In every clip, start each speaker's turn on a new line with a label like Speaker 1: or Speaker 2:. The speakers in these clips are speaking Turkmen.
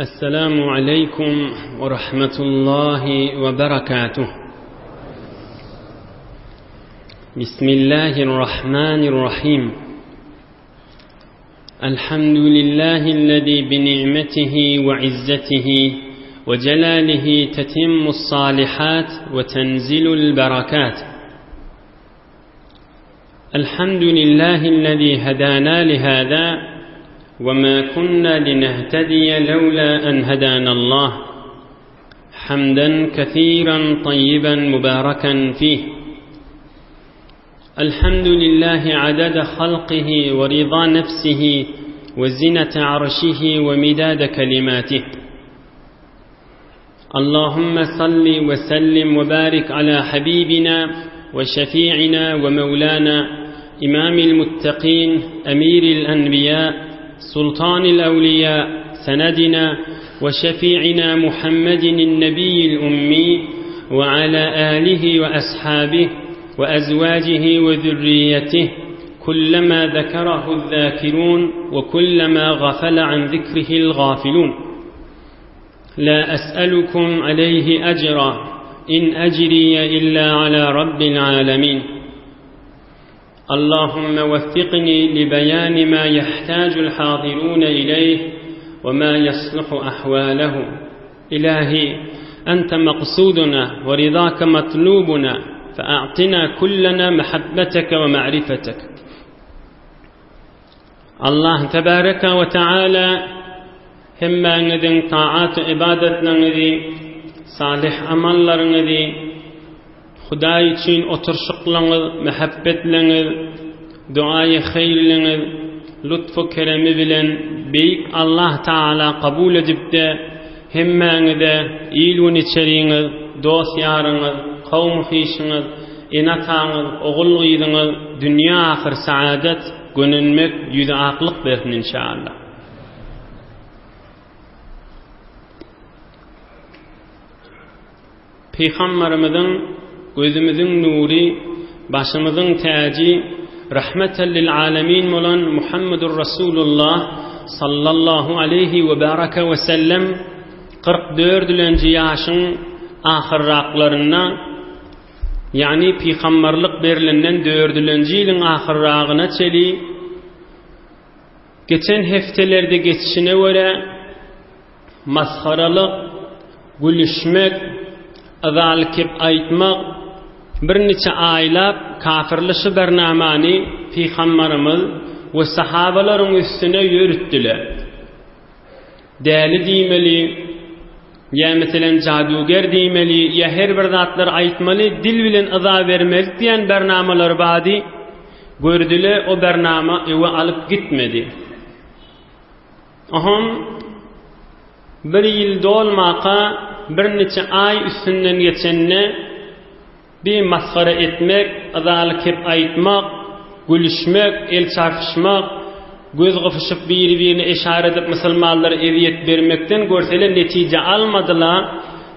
Speaker 1: السلام عليكم ورحمة الله وبركاته بسم الله الرحمن الرحيم الحمد لله الذي بنعمته وعزته وجلاله تتم الصالحات وتنزل البركات الحمد لله الذي هدانا لهذا وما كنا لنهتدي لولا أن هدانا الله حمدا كثيرا طيبا مباركا فيه الحمد لله عدد خلقه ورضا نفسه وزنة عرشه ومداد كلماته اللهم صل وسلم وبارك على حبيبنا وشفيعنا ومولانا إمام المتقين أمير الأنبياء سلطان الأولياء سندنا وشفيعنا محمد النبي الأمي وعلى آله وأصحابه وأزواجه وذريته كلما ذكره الذاكرون وكلما غفل عن ذكره الغافلون لا أسألكم عليه أجرا إن أجري إلا على رب العالمين اللهم وفقني لبيان ما يحتاج الحاضرون إليه وما يصلح أحوالهم إلهي أنت مقصودنا ورضاك مطلوبنا فأعطنا كلنا محبتك ومعرفتك Allah tebareke we taala hemmäňiziň taat ybadatlaryňyzy, salyh amallaryňyzy, Hudaý üçin oturşyklaryňyz, mähebbetleňiz, duaýy haýyrlyňyz lutfu keremi bilen beýik Allah taala kabul edipde hemmäňize il-gün içeriňiz, dost-ýaryňyz, kowum-hyşyňyz, ene-ataňyz, ogul-gyzyňyz dünýe-ahyr saadat, gönenmek, ýüzi aklyk bersin inşallah. Pygamberimiziň gözümiziň nury, başymyzyň täji, rahmeten lil alemin bolan Muhammedur Rasulullah sallallahu aleýhi we baraka we sellem 44-nji ýaşyň ahyrraklarynda Ýagny pygamberlik berlenden dördülenji ýylyň ahyrragyna çeli geçen hepdelerde geçişine görä masgaralyk, gülüşmek, yzaly kep aýtmak birniçe aýlap kafirli şu bernamany pygamberimiz we sahabalaryň üstüne ýörütdiler. Däli diýmeli, ýa meselem jaduger diýmeli, ýa her bir zatlar aýtmaly, dil bilen yza bermeli diýen bernamalar bady, gördüle o bernama öwe alyp gitmedi. Oham bir ýyl dolmaka birniçe aý üstünden geçende Bir masgara etmek, yzaly kep aýtmak, gülüşmek, el çarpyşmak, göz gypyşyp biri-birine eşara edip musulmanlara ezýet bermekden görseler netije almadylar,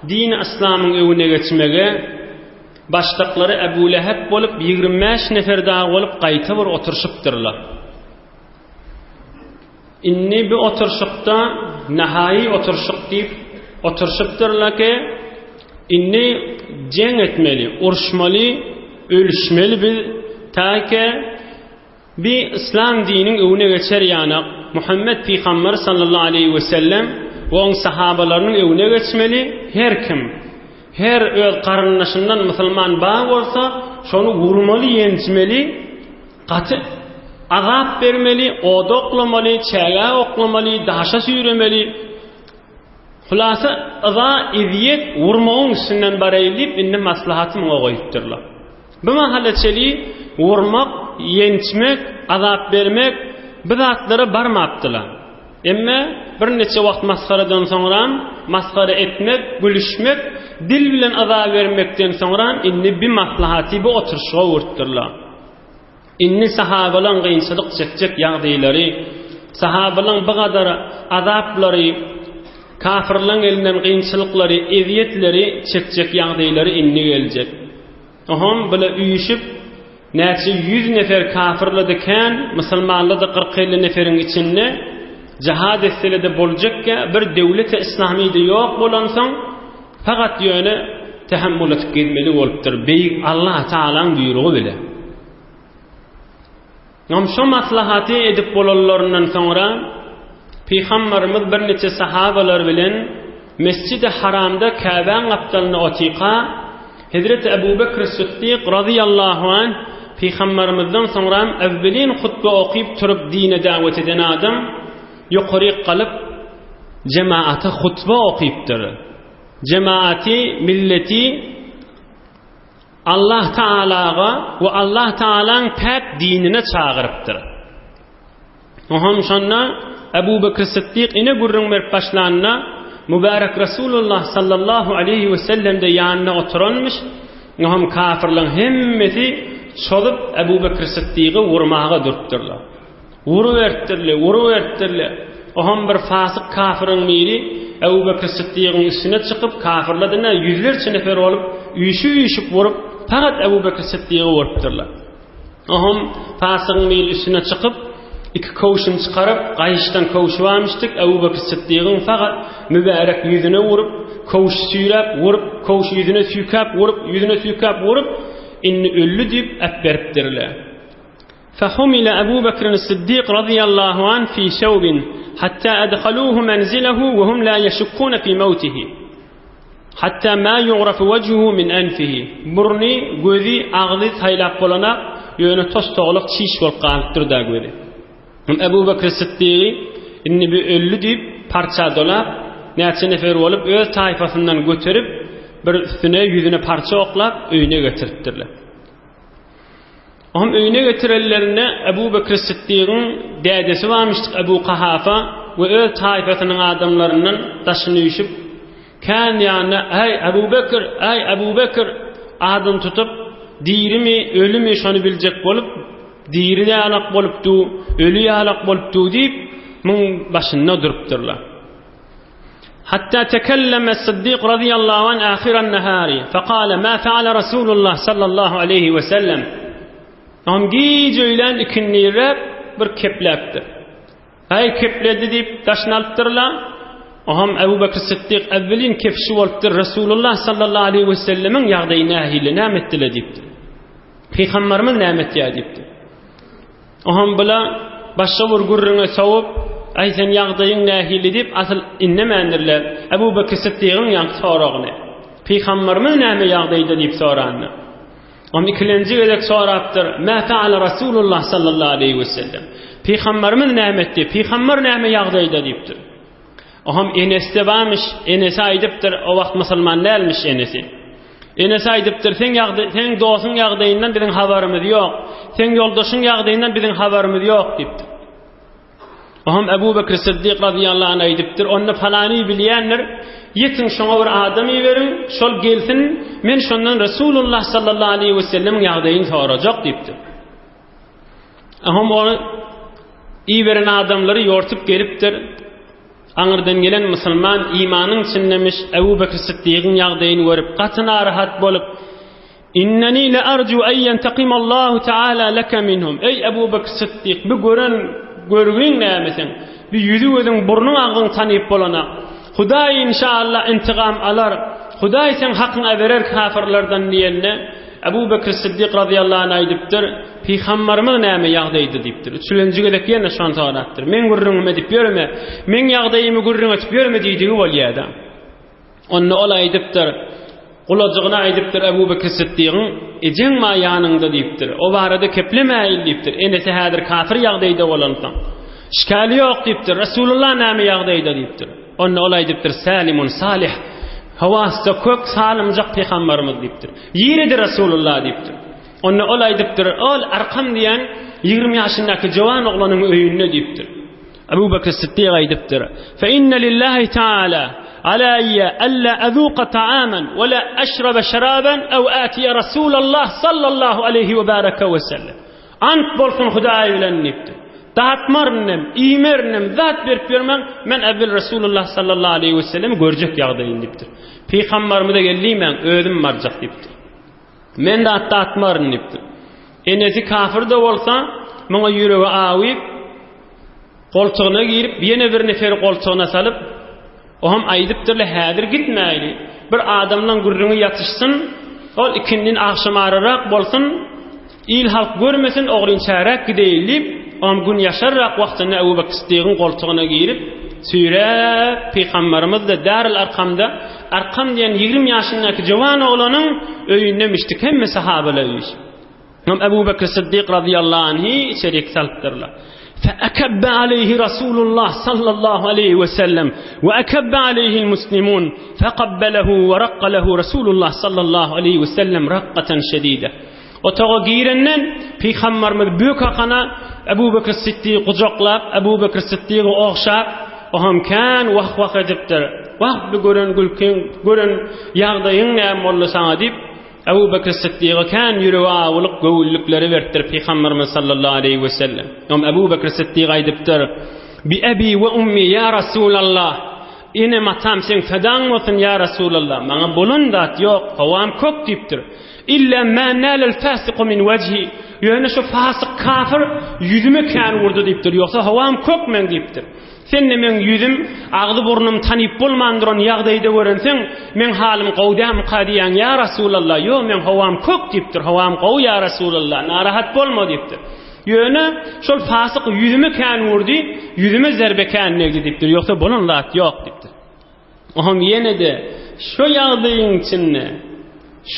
Speaker 1: dini yslamyň öňüne geçmege başlyklary Ebu Leheb bolup 25 nefer dagy bolup gaýta bir oturyşypdyrlar. Indi bu oturyşykda nahaýy oturyşyk diýip oturyşypdyrlar ki, indi jeň etmeli, uruşmaly, ölüşmeli biz täke bi yslam diniň öňüne geçer ýanak Muhammet pygamber sallallahu aleýhi we sellem we oň sahabalarynyň öňüne geçmeli her kim her öz garyndaşyndan musulman bar bolsa şony urmaly ýençmeli Gaty azap bermeli, oda oklamaly, çägä oklamaly, daşa süýremeli. Hulasa, yza, ezýet urmagyň üstünden baraýyn diýip, indi maslahaty muňa goýupdyrlar. Bu mahala çeli urmak, ýençmek, azap bermek bu zatlara barmapdylar. Emme birniçe wagt masgaradan soňram masgara etmek, gülüşmek, dil bilen yza bermekden soňram indi bi maslahaty bu oturyşyga urupdyrlar. Indi sahabalaň gynçylyk çekjek ýagdaýlary, sahabalaň bu gadar azaplary, kafirleň elinden gynçylyklary, ezýetleri çekjek ýagdaýlary indi geljek. Oham bile üýşüp, näçe ýüz nefer kafirlerde kän, musulmanlarda 40-50 neferiň içinde. Jihad etsele-de boljakka, bir döwlete yslamyda ýok bolansoň, fakat ýöne tähemmül edip gezmeli bolupdyr, beýik Allah Tagalaň buýrugy bile. Ýom şo maslahaty edip bolanlaryndan soňra, Pygambarymyz birniçe sahabalar bilen Mesjidi Haramda Käbäň gapdalynda otyka, Hezreti Ebu Bekr Sytdyk razyýallahu anh Pygambarymyzdan soňram äwwelin hutba okyp turup dine dawet eden adam ýokaryk galyp jemaata hutba okypdyr. Jemaaty, milleti Allah Taalaga we Allah Taalaň päk dinine çagyrypdyr. Oňam şonda Ebu Bekr Sytdyk ine gürrüň berip başlanda, Mübärek Resulullah sallallahu aleýhi we sellem-de ýanynda oturanmyş, oňam kafirleň hemmesi çozup Ebu Bekr Sytdygy urmaga durupdyrlar. Uruberipdirler, uruberipdirler. Oňam bir fasyk kafiriň biri Ebu Bekr Sytdygyň üstüne çykyp, kafirler-de ýüzlerçe nefer bolup, üýşüp-üýşüp urup, fakat Ebu Bekr Sytdygy urupdyrlar. Oňam fasygyň biri üstüne çykyp, iki köwşüni çykaryp, gaýyşdan köwşi barmyşdyk, Ebu Bekr Sytdygyň fakat mübärek ýüzüne urup, köwşi süýräp urup, köwşi ýüzüne süýkäp urup, ýüzüne süýkäp urup, indi öldi diýip äpberipdirler. Fehumile Ebu Bekrin Syddyk razyýallahu anh fi sewbin, hatta edhaluhu menzilehu we hum la ýeşukkune fi mewtihi. Hatda ma yu'rafu wejhuhu min enfihi. Burny, gözi, agzy saýlap bolanak, ýöne tos-togalak çiş bolup galypdyr-da gözi. Hem Ebu Bekr Sytdygy indi bu öldi diýip parça dolap, näçe nefer bolup öz taýpasyndan göterip, bir üstüne ýüzüne parça oklap öýüne getiripdirler. Oňam öýüne getirenlerinde Ebu Bekr Sytdygyň dädesi barmyşdyk Ebu Kahafa we öz taýpasynyň adamlaryndan daşyny üýşüp, kän ýanyna, Äý, Ebu Bekr, äý, Ebu Bekr! adyny tutup, dirimi, ölümi şony biljek bolup, diri ýalak bolup du, öli ýalak bolup du diýip, muň başynda durupdyrlar. Hatta tekelleme Syddyk razyýallahu anh ahyran nahari, fekale ma feale Rasulullah sallallahu aleýhi we sellem. Oňam giç öýlän ikindiräk bir kepläpdir. Aý kepledi diýip daşyny alypdyrlar. Oňam Ebu Bekr Syddyk äwwelin kefşi bolupdyr, Resulullah sallallahu aleýhi we sellemiň ýagdaýy nähili, näme etdiler diýipdir. Pygamberimiz näme etýär diýipdir. Oňam bula başga bir gürrüňe sowup, Aý, sen ýagdaýyň nähili diýip, asyl indemändirler. Ebu Bekr Sytdygyň ýaňky soragyny. Pygamberimiz näme ýagdaýda diýip soranda. Oňam ikilenji gezek sorapdyr, Mä feale Rasulullah sallallahu aleýhi we sellem. Pygamberimiz näme etdi? Pygamber näme ýagdaýda diýipdir. Oňam enesi-de barmyş, enesi aýdypdyr, o wagt musulman dälmiş enesi. Enesi aýdypdyr, seň ýagdaý, seň dostuň ýagdaýyndan biziň habarymyz ýok. Seň ýoldaşyň ýagdaýyndan biziň habarymyz ýok diýipdir. Oňam Ebu Bekr Siddik razyýallahu anh aýdypdyr, onda palany bilýändir, ýetiň şoňa bir adam iberiň, şol gelsin, men şondan Resulullah sallallahu aleýhi we sellemiň ýagdaýyny sorajak diýipdir. Oňam ony iberen adamlary ýortup gelipdir. Aňyrdan gelen musulman imanyň içindemiş, Ebu Bekr Sytdygyň ýagdaýyny görüp, gaty narahat bolup, Inneni le arju en ýentekimallahu taala leke minhum. Eý Ebu Bekr Sytdyk, bu gören görgüň näme seň? Bir ýüzi gözüň, burnuň agzyň tanyp bolana. Hudaý inşallah intigam alar. Hudaý seň hakyňa berer kafirlerden diýende, Ebu Bekr Siddik razyýallahu anh aýdypdyr, Pygambarymyz näme ýagdaýda diýipdir. Üçülenji gezek ýene şony sorapdyr. Meň gürrüňimi edip ýörme, meň ýagdaýymy gürrüň edip ýörme diýdigi bolýar-da. Onda ol aýdypdyr, gulajygyna aýdypdyr Ebu Bekr Siddigiň, Ejeň bar ýanyňda diýipdir. O barada keplemäýin diýipdir. Enesi häzir kafir ýagdaýda bolansoň. Şikaly ýok diýipdir. Resulullah näme ýagdaýda diýipdir. Onda ol aýdypdyr, Sälimun salih, howasda kök salymjak pygambarymyz diýipdir. Ýerede Resulullah diýipdir. Onda ol aýdypdyr, ol Arkam diýen 20 ýaşyndaky jowan oglanyň öýünde diýipdir. Abu Bekr Siddik aýdypdyr, Fe inne lillahi taala alayya alla azuqa ta'aman we la aşraba şaraban aw atiya Rasulallah sallallahu aleyhi we baraka we sellem. Ant bolsun Hudaý bilen diýipdir. Datmaryn hem, iýmerin hem, zat berip ýörmäň, men äwwel Resulullah sallallahu aleýhi we sellemi görjek ýagdaýyn diýipdir. Pygambarymyza gel diýmäň, özüm barjak diýipdir. Men zat datmaryn diýipdir. Enesi kafir-de bolsa, muňa ýüregi awyp, Goltugyna girip, ýene bir neferi goltugyna salyp, Oňam aýdypdyrlar, häzir gitmäýli, bir adamlaň gürrüňi ýatyşsyn, ol ikindin agşamararak bolsun, il-halk görmesin, ogrynçäräk gideýli diýip, oňam gün ýaşarrak wagtynda Ebu Bekr Syddygyň goltugyna girip, süýräp, Pygamberimiz-de Darül Arkamda, Arkam diýen 20 ýaşyndaky jowan oglanyň öýünde mişdik hemme sahabalar üýşüp. Hem Ebu Bekr Siddik radiyallahu anhi içerik salypdyrlar. Feekebbe aleyhi Rasulullah sallallahu aleyhi ve sellem ve ekebbe aleyhi'l muslimun fekabbelehu ve rakka lehu Rasulullah sallallahu aleyhi ve sellem rakkaten şedide. Otaga girenden Peygamberimiz büyük hakana Ebu Bekr Siddiği gujaklap, Ebu Bekr Siddiği ogşap, o hem kän wah-wah edipdir. Wah bu gören gülkiň, gören ýagdaýyň näme boldy saňa diýip, Ebu Bekr Syddyga kän ýüregi awulyk göwünlikleri beripdir Pygamberimiz sallallahu aleýhi we sellem. Öm Ebu Bekr Syddyk aýdypdyr, Bi ebi we ummi ýa Rasulallah, enem atam seň fedaň bolsun ýa Rasulallah, maňa bolan zat ýok, howam kök diýipdir. Illa ma nalal fasiku min wejhi, ýöne şu fasyk kafir ýüzüme kän urdy diýipdir, ýogsa howam kök meň diýipdir. Sen-de meň ýüzüm, agzy-burnum tanyp bolman duran ýagdaýda görenseň, meň halym gowy dälmika diýýäň, ýa Resulallah, ýok, meň howam kök diýipdir, howam gowy, ýa Resulallah, narahat bolma diýipdir. Ýöne, şol fasyk ýüzüme kän urdy, ýüzüme zerbe kän degdi diýipdir, ýogsa bolan zat ýok diýipdir. Oňam ýene-de şo ýagdaýyň içinde,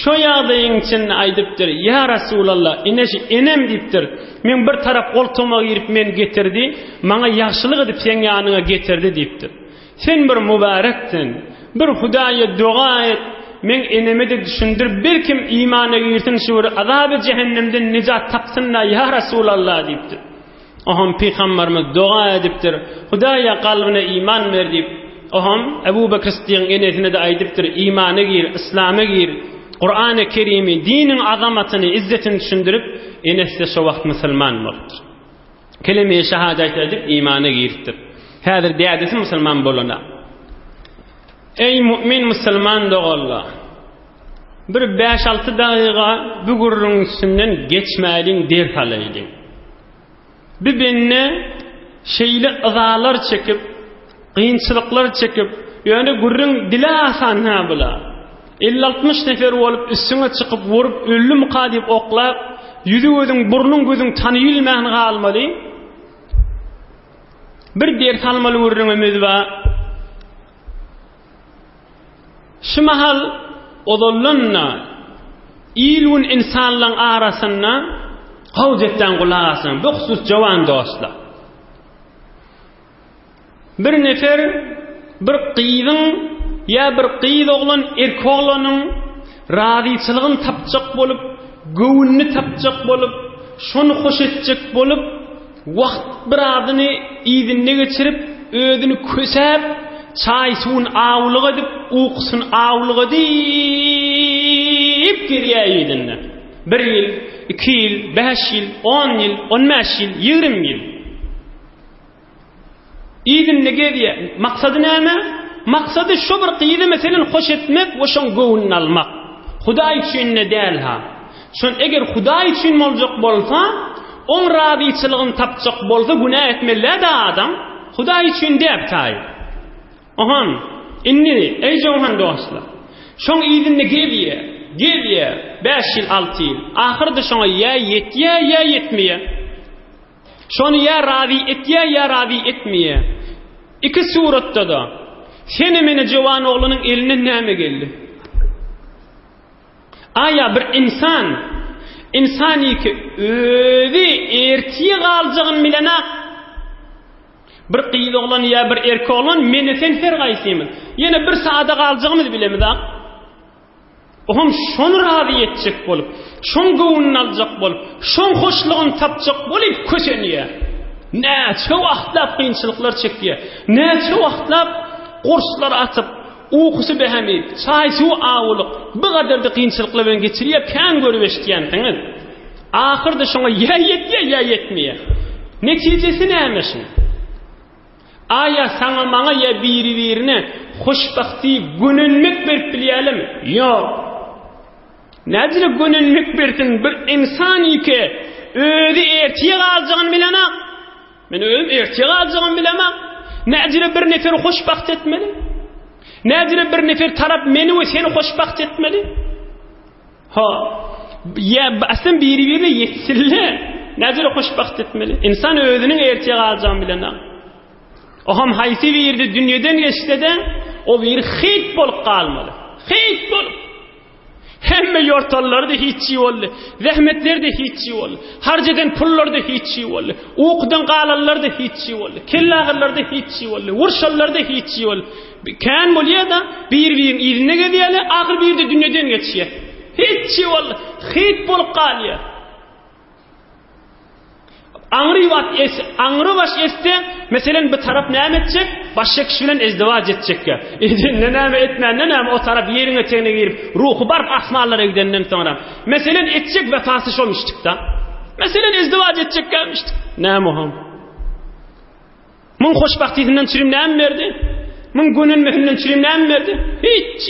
Speaker 1: şo ýagdaýyň içinde aýdypdyr, Ýa Resulallah, ine şu enem diýipdir, meň bir tarap goltugyma girip meni getirdi, maňa ýagşylyk edip seň ýanyňa getirdi diýipdir. Sen bir mübäreksin, bir Hudaýa doga et, meň eneme-de düşündir, belkim imana girsin, şu bir azaby jähennemden nejat tapsyn-da, ýa Resulallah diýipdir. Oňam pygamberimiz doga edipdir, Hudaýa kalbyna iman ber diýip. Oňam Ebu Bekr Siddigiň enesine-de aýdypdyr, imana gir, yslama gir, Kurany Kerimi, diniň azamatyny, izzetini düşündirip, enesi-de şo wagt musulman bolupdyr. Kelime-i şehadet aýdyp imana giripdir. Häzir dädesi musulman bolana. Eý mu'min musulman doganlar! Bir bäş-alty dagyga bu gürrüň üstünden geçmäliň, ders alaýlyň. Bir bende şeýle yzalar çekip, kynçylyklar çekip, ýöne gürrüň dile asan-ha bula. Elli-altmyş nefer bolup üstüňe çykyp urup öldümika diýip oklap, ýüzi-gözüň, burnuň-gözüň tanybilmän galmaly. Bir ders almaly gürrüňimiz bar. Şu mahal ozaldan-da il-gün ynsanlaryň arasynda gowjetden gulak asyň, bu husus jowan dostlar. Bir nefer bir gyzyň ýa bir gyz oglan erkek oglanyň razyçylygyny tapjak bolup, göwnüni tapjak bolup, şony hoş etjek bolup, Wagt birazyny yzynda geçirip, özüni kösäp, çaý-suwuny awulyk edip, ukusyny awulyk edip gezýär yzynda. Bir ýyl, iki ýyl, bäş ýyl, on ýyl, on bäş ýyl, 20 ýyl. Yzynda gezýär. Maksady näme? Maksady şo bir gyzy meselen hoş etmek we şoň göwnüni almak. Hudaý üçin-de däl-ha. Şon eger Hudaý üçin boljak bolsa, oň razyçylygyny tapjak bolsa günä etmeli-dä adam. Hudaý üçin däp taý. Ohan, indi, eý jowan dostlar, şoň yzynda gezýär, gezýär, bäş ýyl, alty ýyl. Ahyrda şoňa ýa ýetýär, ýa ýetmeýär. Şony ýa razy etýär, ýa razy etmeýär. Iki suratda-da, sene-mene jowan oglanyň elinden näme geldi? Aýa bir ynsan, ynsaniki özi ertir galjagyny bilenak. Bir gyz oglan ýa bir erkek oglan, mene sen her gaýsymyz. Ýene bir saada galjagymyzy bilemizak. Oňam şony razy etjek bolup, şoň göwnüni aljak bolup, şoň hoşlugyny tapjak bolup kösenýär. Näçe wagtlap kynçylyklar çekýär. Näçe wagtlap gurslar atyp, ukusy behemi, çaý-suw awulyk, bu gadar-da kynçylyklar bilen geçirýär, kän görüp eşidýänsiňiz. Ahyrda şoňa ýa ýetýär, ýa ýetmeýär. Netijesi näme şuň? Aýa saňa maňa ýa biri-birine hoşbagty gönenmek berip bilýärlermi? Ýok. Nädire gönenmek bersin bir ynsan ýeke özi ertir galjagyny bilenak. Men özüm ertir galjagym bilemok. Näjire bir neferi hoşbagt etmeli? Näjire bir nefer tarap meni we seni hoşbagt etmeli? Ha, ýa aslyn biri-birine ýetsinle. Näjire hoşbagt etmeli? Insan özüniň ertir galjagyny bilenok. O hem haýsy birde dünýeden geçse-de, o biri hit bolup galmaly. Hit bolup. Hemme ýortanlary-da hiç boldy. Zähmetleri-de hiç boldy. Harç eden pullary-da hiç boldy. Ukudan galanlary-da hiç boldy. Kellagyrlary-da hiç boldy. Urşanlary-da hiç boldy. Kän bolýar-da, bir-biriniň yzynda gezýärler, ahyr biri-de dünýeden geçýär. Hiç boldy. Hit bolup galýar. Aňry bat es, aňry baş etse, meselen bir tarap näme etjek? Başga kişi bilen ezdiwaç etjekkä. Edende näme, etmände näme, o tarap ýeriň etegine girip, ruhy baryp asmanlara gidenden soňra. Meselen etjek wefasy şomişdik-da. Meselen ezdiwaç etjekkämişdik. Näme oňam? Muň hoşbagtysyndan çürim näme berdi? Muň gönenmesinden çürim näme berdi? Hiç.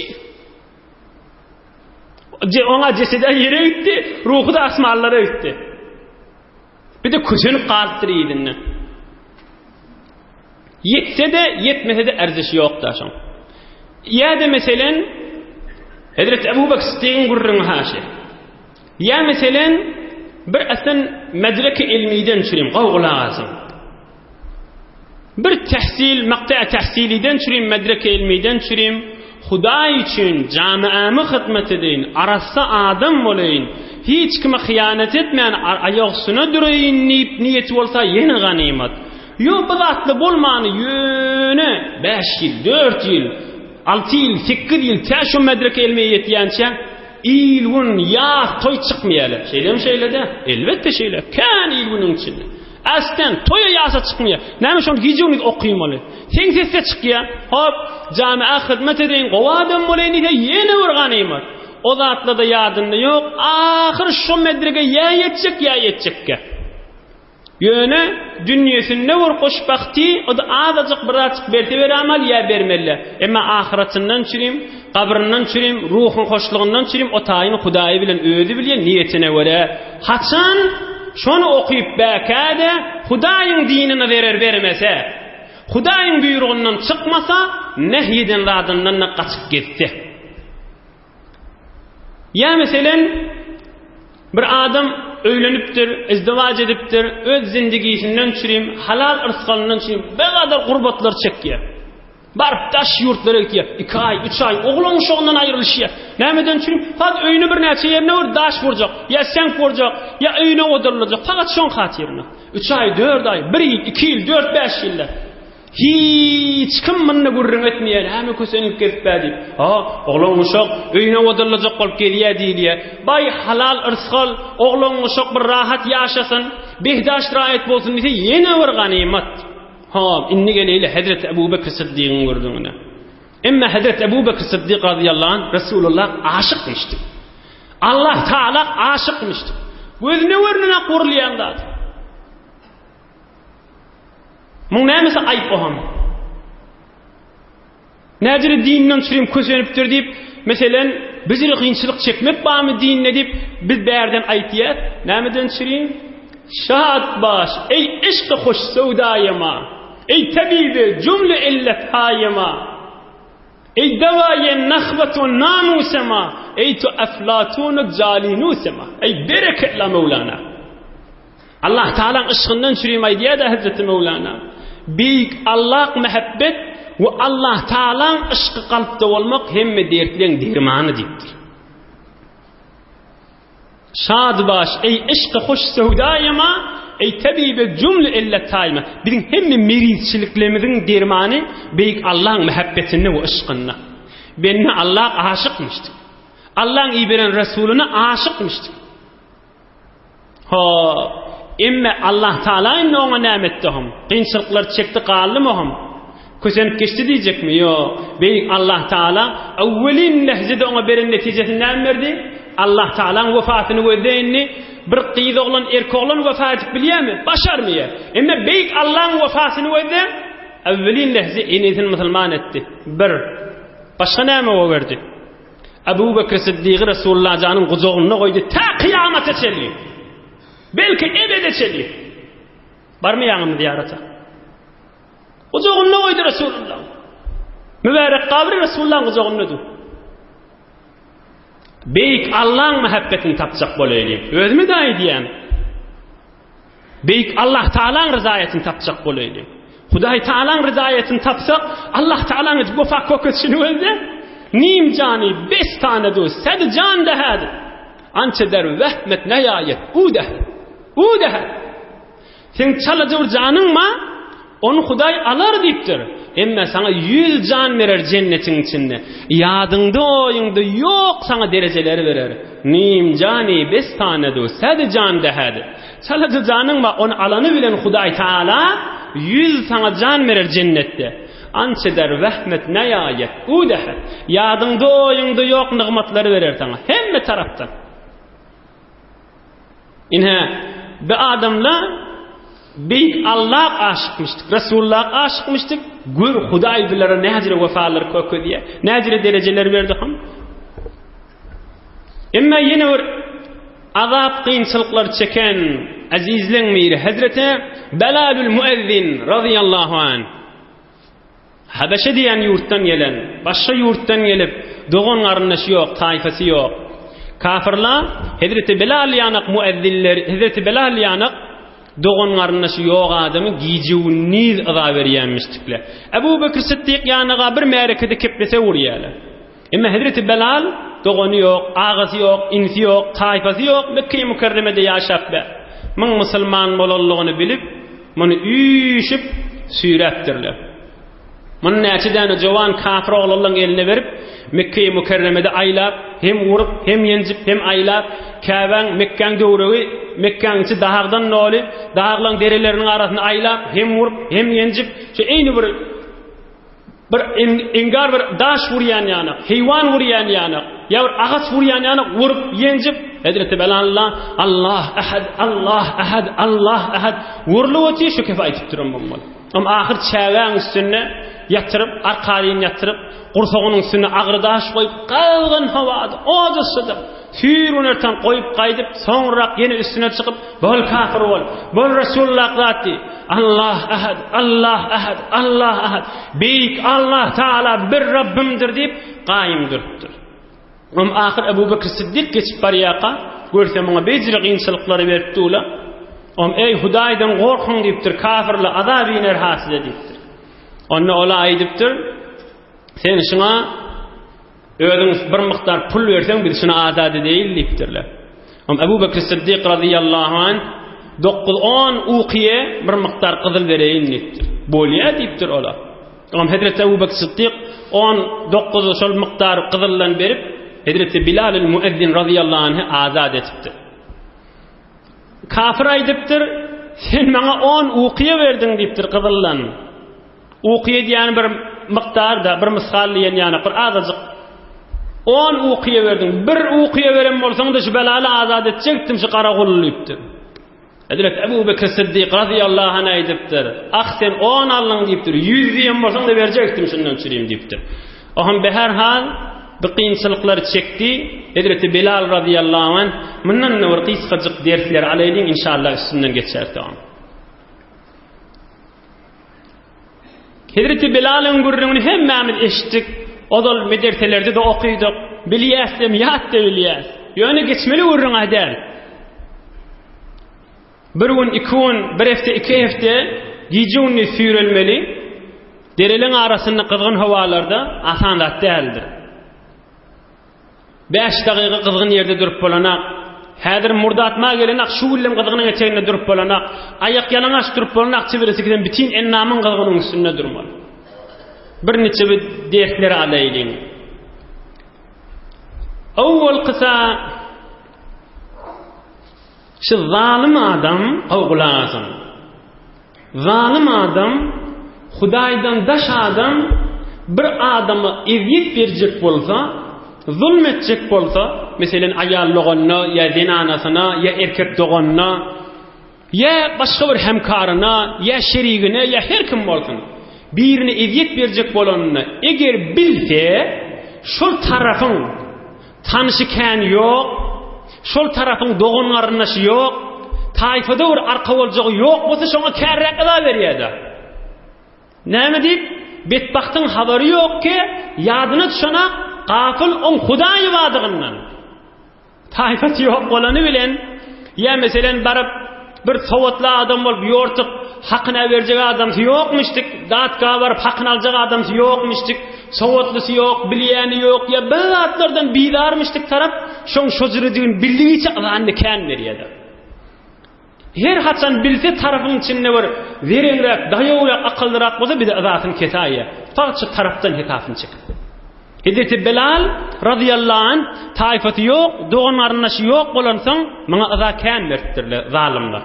Speaker 1: Oňa jesedi ýere gitdi, ruhy-da asmanlara gitdi. Bir de kösenip galypdyr ýerinde. Ýetse-de, ýetmese-de erzişi ýok da şoň. Ýa-da meselen Hezreti Ebu Bekr Siddigiň gürrüňi haşy. Ýa meselen bir esen medreki ilmiden çürim, gowy gulak asyň. Bir tehsil, makta tehsiliden çürim, medreki ilmiden çürim, Hudaý üçin jamiäme hyzmat edeýin, arassa adam bolaýyn, hiç kime hyýanat etmän aýagsyna duraýyn diýip niýeti bolsa ýene ganymat. Ýok bu zatly bolmany ýöne 5 ýyl, 4 ýyl, 6 ýyl, 8 ýyl tä şo medreke ilme ýetýänçä il-gün ýas toý çykmaýarlar. Şeýlemi şeýle-de? Elbetde şeýle. Kän il-günüň içinde. Äsden, toýa ýasa çykmaýar. Näme şony gije-gündiz okymaly. Seň sesde çykýar. Hop, jamiä hyzmat edeýin, gowy adam bolaýyn diýse ýene bir ganymat. O zatlar-da ýadynda ýok. Ahyr şo medrege ýa ýetjek, ýa ýetjekkä. Ýöne dünýesinde bir hoşbagty, o-da azajyk birazjyk berse berämaly ýa bermeli. Emma ahyratyndan çürim, gabryndan çürim, ruhuň hoşlugyndan çürim o taýyny Hudaýy bilen özi bilýär niýetine görä. Haçan şony okyp bäkä-de Hudaýyň dinine zerer bermese, Hudaýyň buýrugyndan çykmasa, nehy eden zadyndan-da gaçyp gezse. Ýa meselem, bir adam öýlenipdir, izdiwaç edipdir, öz zindigisinden çürim, halal yrsgalyndan çürim, begadar gurbatlar çekýär. Baryp daş ýurtlara gitýär. 2 aý, 3 aý oglan uşagyndan aýrylyşýar. Nämeden çürim? Fakt öýüni birnäçe ýerine bir daş gurjak, ýa seňk gurjak, ýa öýüne odurlajak. Fakat şoň hatyryna. 3 aý, 4 aý, 1 ýyl, 2 ýyl, 4-5 ýylda. Hiç kim munda gürrüň etmeýär, näme kösenip gezip-ä diýip. Ha, oglan uşak öýüne odurlajak bolup gezýär diýilýär. Baý halal yrsgal, oglan uşak bir rahat ýaşasyn, behdaş raýat bolsun diýse ýene bir ganymat. Ha, indi geleýli Hezreti Ebu Bekr Syddygyň gürrüňine. Emma Hezreti Ebu Bekr Syddyk razyýallahu anh Resulullah aşykmyşdy. Allah Taala aşykmyşdy. Gözüne görnene gurulýan zat. Muň nämesi aýyp oham? Näjele dinden çürim kösenipdir diýip, meselen, bizire kynçylyk çekmek barmy dinde diýip, biz bärden aýtýas, nämeden çürim? Şat baş, eý yşky hoş söwdaýyma, eý tebibi jümle illet haýyma, eý dewaýy nahwet we namusema, eý tu eflatun jalinusema, eý berekella Möwlana. Allah Taalaň yşgyndan çürim aýdýar-da Hezreti Möwlana. Beýik Allah mähebbet we Allah Taalaň yşky kalpda bolmak hemme dertleň dermany diýipdir. Şad baş, eý yşky hoş söwdaýyma, eý tebibe jümle illetaýyma. Biziň hemme merizçiliklerimiziň dermany beýik Allaň mähebbetinde we yşkynda. Bende Allah aşykmyşdyr. Allaň iberen Resulyna aşykmyşdyr. Hop. Emme Allah Taala indi oňa näme etdi hom? Kynçylyklar çekdi galdymy hom? Kösenip geçdi diýjekmi? Ýok. Beýik Allah Taala awwelin lehzede oňa beren netijesini näme berdi? Allah Taalaň wefatyny gözle indi. Bir gyz oglan, erkek oglan wefa edip bilýärmi? Başarmaýar. Emme beýik Allaň wefatyny gözle. Awwelin lehze enesini musulman etdi. Bir. Başga näme o berdi? Ebu Bekr Siddigy Resulullah janyň gujagynda goýdy tä kyýamata çenli. Belki ebede çenli. Barmaýaňmy zyýarata? Gujagynda goýdy Resulullah. Mübärek gabry Resulullahyň gujagynda dur. Beýik Allaň mähebbetini tapjak bolaýlyň. Özüme de aýdýan. Beýik Allah Taalaň ryzaýatyny tapjak bolaýlyň. Hudaý Taalaň ryzaýatyny tapsak, Allah Taalaň wefa kökesini gözle. Nim jany bes tane du, sed jan dehad. Ança der wehmet neýaýet, u deh. U deh. Seň çalaja bir janyň bar, ony Hudaý alar diýipdir. Emme saňa ýüz jan berer jennetiň içinde. Ýadyňda, oýuňda ýok saňa derejeleri berer. Nim jany bes tanedu, sed jan dehedi. Çalaja janyň bar, ony alany bilen Hudaý Taala ýüz saňa jan berer jennetde. Ança der wehmet neýaýet, u dehet. Ýadyňda, oýuňda ýok nygmatlary berer saňa. Hemme tarapdan. Ine, bi adamla Beýik Alla aşykmyşdyk, Resulla aşykmyşdyk, gör Hudaý bilere näjire wefalar kökezýär, näjire derejeler berdi ham. Emma ýene bir azap kynçylyklar çeken azizleň biri Hazreti Belalül Muezzin radiyallahu anh. Habeşe diýen ýurtdan gelen, başga ýurtdan gelip, dogan-garyndaşy ýok, taýfasy ýok. Kafyrlar Hezreti Bilal ýanak muezzinler, Hezreti Bilal ýanak dogan-garyndaşy ýok adamy gije-gündiz yza berýänmişdikler. Ebu Bekr Sytdyk ýanaga bir märekede keplese urýarlar. Emma Hezreti Bilal dogany ýok, agasy ýok, inisi ýok, taýfasy ýok, Mekge-i Mükerremede ýaşap be. Muň musulman bolanlygyny bilip, muny üýşüp süýräpdirler. Muny näçe däne jowan kafir oglanlaryň eline berip, Mekge-i Mükerremede aýlap, hem urup, hem ýenjip, hem aýlap, Käbäň, Mekgäň döwregi, Mekgäň içi dagdan doly, daglaryň dereleriniň arasynda aýlap, hem urup, hem ýenjip, şu eýni bir Bir engar bir daş urýan ýanak, heýwan urýan ýanak, ýa bir agaç urýan ýanak urup, ýenjip, Hezreti Belalla Allah ahad, Allah ahad, Allah ahad urlup otyr, şu kefe aýtyp duran bolmaly. Am ahyr çägäň üstünde ýatyryp, arkaýyn ýatyryp, gursagynyň üstüne agyr daş goýup, gyzgyn howada, od yssyda, süýr ertan goýup gaýdyp, soňrak ýene üstüne çykyp, Bol kafir bol, bol Resulullah zat diý. Allah ahad, Allah ahad, Allah ahad. Beýik Allah Taala bir Rabbimdir diýip gaýym durupdyr. Om ahyr Ebu Bekr Siddik geçip barýarka, görse muňa bejre kynçylyklary berip dula. Om eý Hudaýdan gorkuň diýipdir, kafirler azap iner ha size diýipdir. Onda ola aýdypdyr, sen şuňa Özüň bir mukdar pul berseň biz şuny azat edeýin diýipdirler. Om Ebu Bekr Siddik razyýallahu anh 9-10 ukiýe bir mukdar gyzyl bereýin diýipdir. Bolýar diýipdir olar. Om Hezreti Ebu Bekr Siddik 19 şol mukdar gyzyldan berip Hezreti Bilal el-Muezzin razyýallahu anhy azat etipdir. Kafir aýdypdyr, sen maňa 10 ukiýe berdiň diýipdir gyzyldan. Uky edýän bir mukdar-da, bir mysgal diýen ýaly bir azajyk. On ukyýa berdiň. Bir ukyýa beren bolsaň-da şu belaly azat etjekdim şu gara guly diýipdir. Hezret Ebu Bekir Siddik razyýallahu anh aýdypdyr. Ah sen on aldyň diýipdir. Ýüz diýen bolsaň-da berjekdim şundan çürim diýipdir. O hem beherhal bu kynçylyklary çekdi. Hezreti Bilal razyýallahu anh mundan-da bir gysgajyk dersler alaýlyň inşallah üstünden geçeris. Hezreti Bilalyň gürrüňini hemmämiz eşitdik. Ozal medreselerde-de okydyk. Bilýäs-dem, ýat-da bilýäs. Ýöne geçmeli gürrüň-ä däl. Bir gün, iki gün, bir hepde, iki hepde gije-gündiz süýrelmeli. Dereleň arasynda gyzgyn howalarda asan zat däldir. Bäş dagyga gyzgyn ýerde durup bolanak. Häzir murdatma gelenak, şu güllem gyzgynyň eteginde durup bolanak. Aýak ýalaňaç durup bolanak, çibiresi giden bütin ennamyň gyzgynyň üstünde durmaly. Bir niçe bir dersleri alaýlyň. Owwalkysa şu zalym adam, gowy gulak asyň. Zalym adam, Hudaýdan daş adam bir adama ezýet berjek bolsa, zulm etjek bolsa, meselen aýal doganyna ýa zenanasyna ýa erkek doganyna ýa başga bir hemkaryna ýa şerigine ýa her kim bolsun, birine ezýet berjek bolanynda eger bilse, şol tarapyň Tanşy kän ýok, şol tarapyň dogan-garyndaşy ýok. Taýfada bir arka boljagy ýok bolsa şoňa kärräk yza berýär-de. Näme diýip, betbagtyň habary ýok ki, ýadyna düşenak, gapyl oň Hudaýy badygyndan. Taýfasy ýok bolany bilen, ýa meselen baryp bir sowatly adam bolup ýortup hakyny berjek adamsy ýokmuşdyk, datga baryp hakyny aljak adamsy ýokmuşdyk, sowatlysy ýok, bilýäni ýok, ýa bir zatlardan bizarmyşdyk tarap, şoň şo jüredigini bildigiçe yzanyny kän berýärler. Her haçan bilse tarapyň içinde bir zereňräk, daýawrak, akyllyrak bolsa bize yzasyny kesäýýär. Fakt şu tarapdan hesapyny çekip. Hezreti Bilal razyýallahu anh taýfasy ýok, dogan-garyndaşy ýok bolansoň, muňa yza kän beripdirler zalymlar.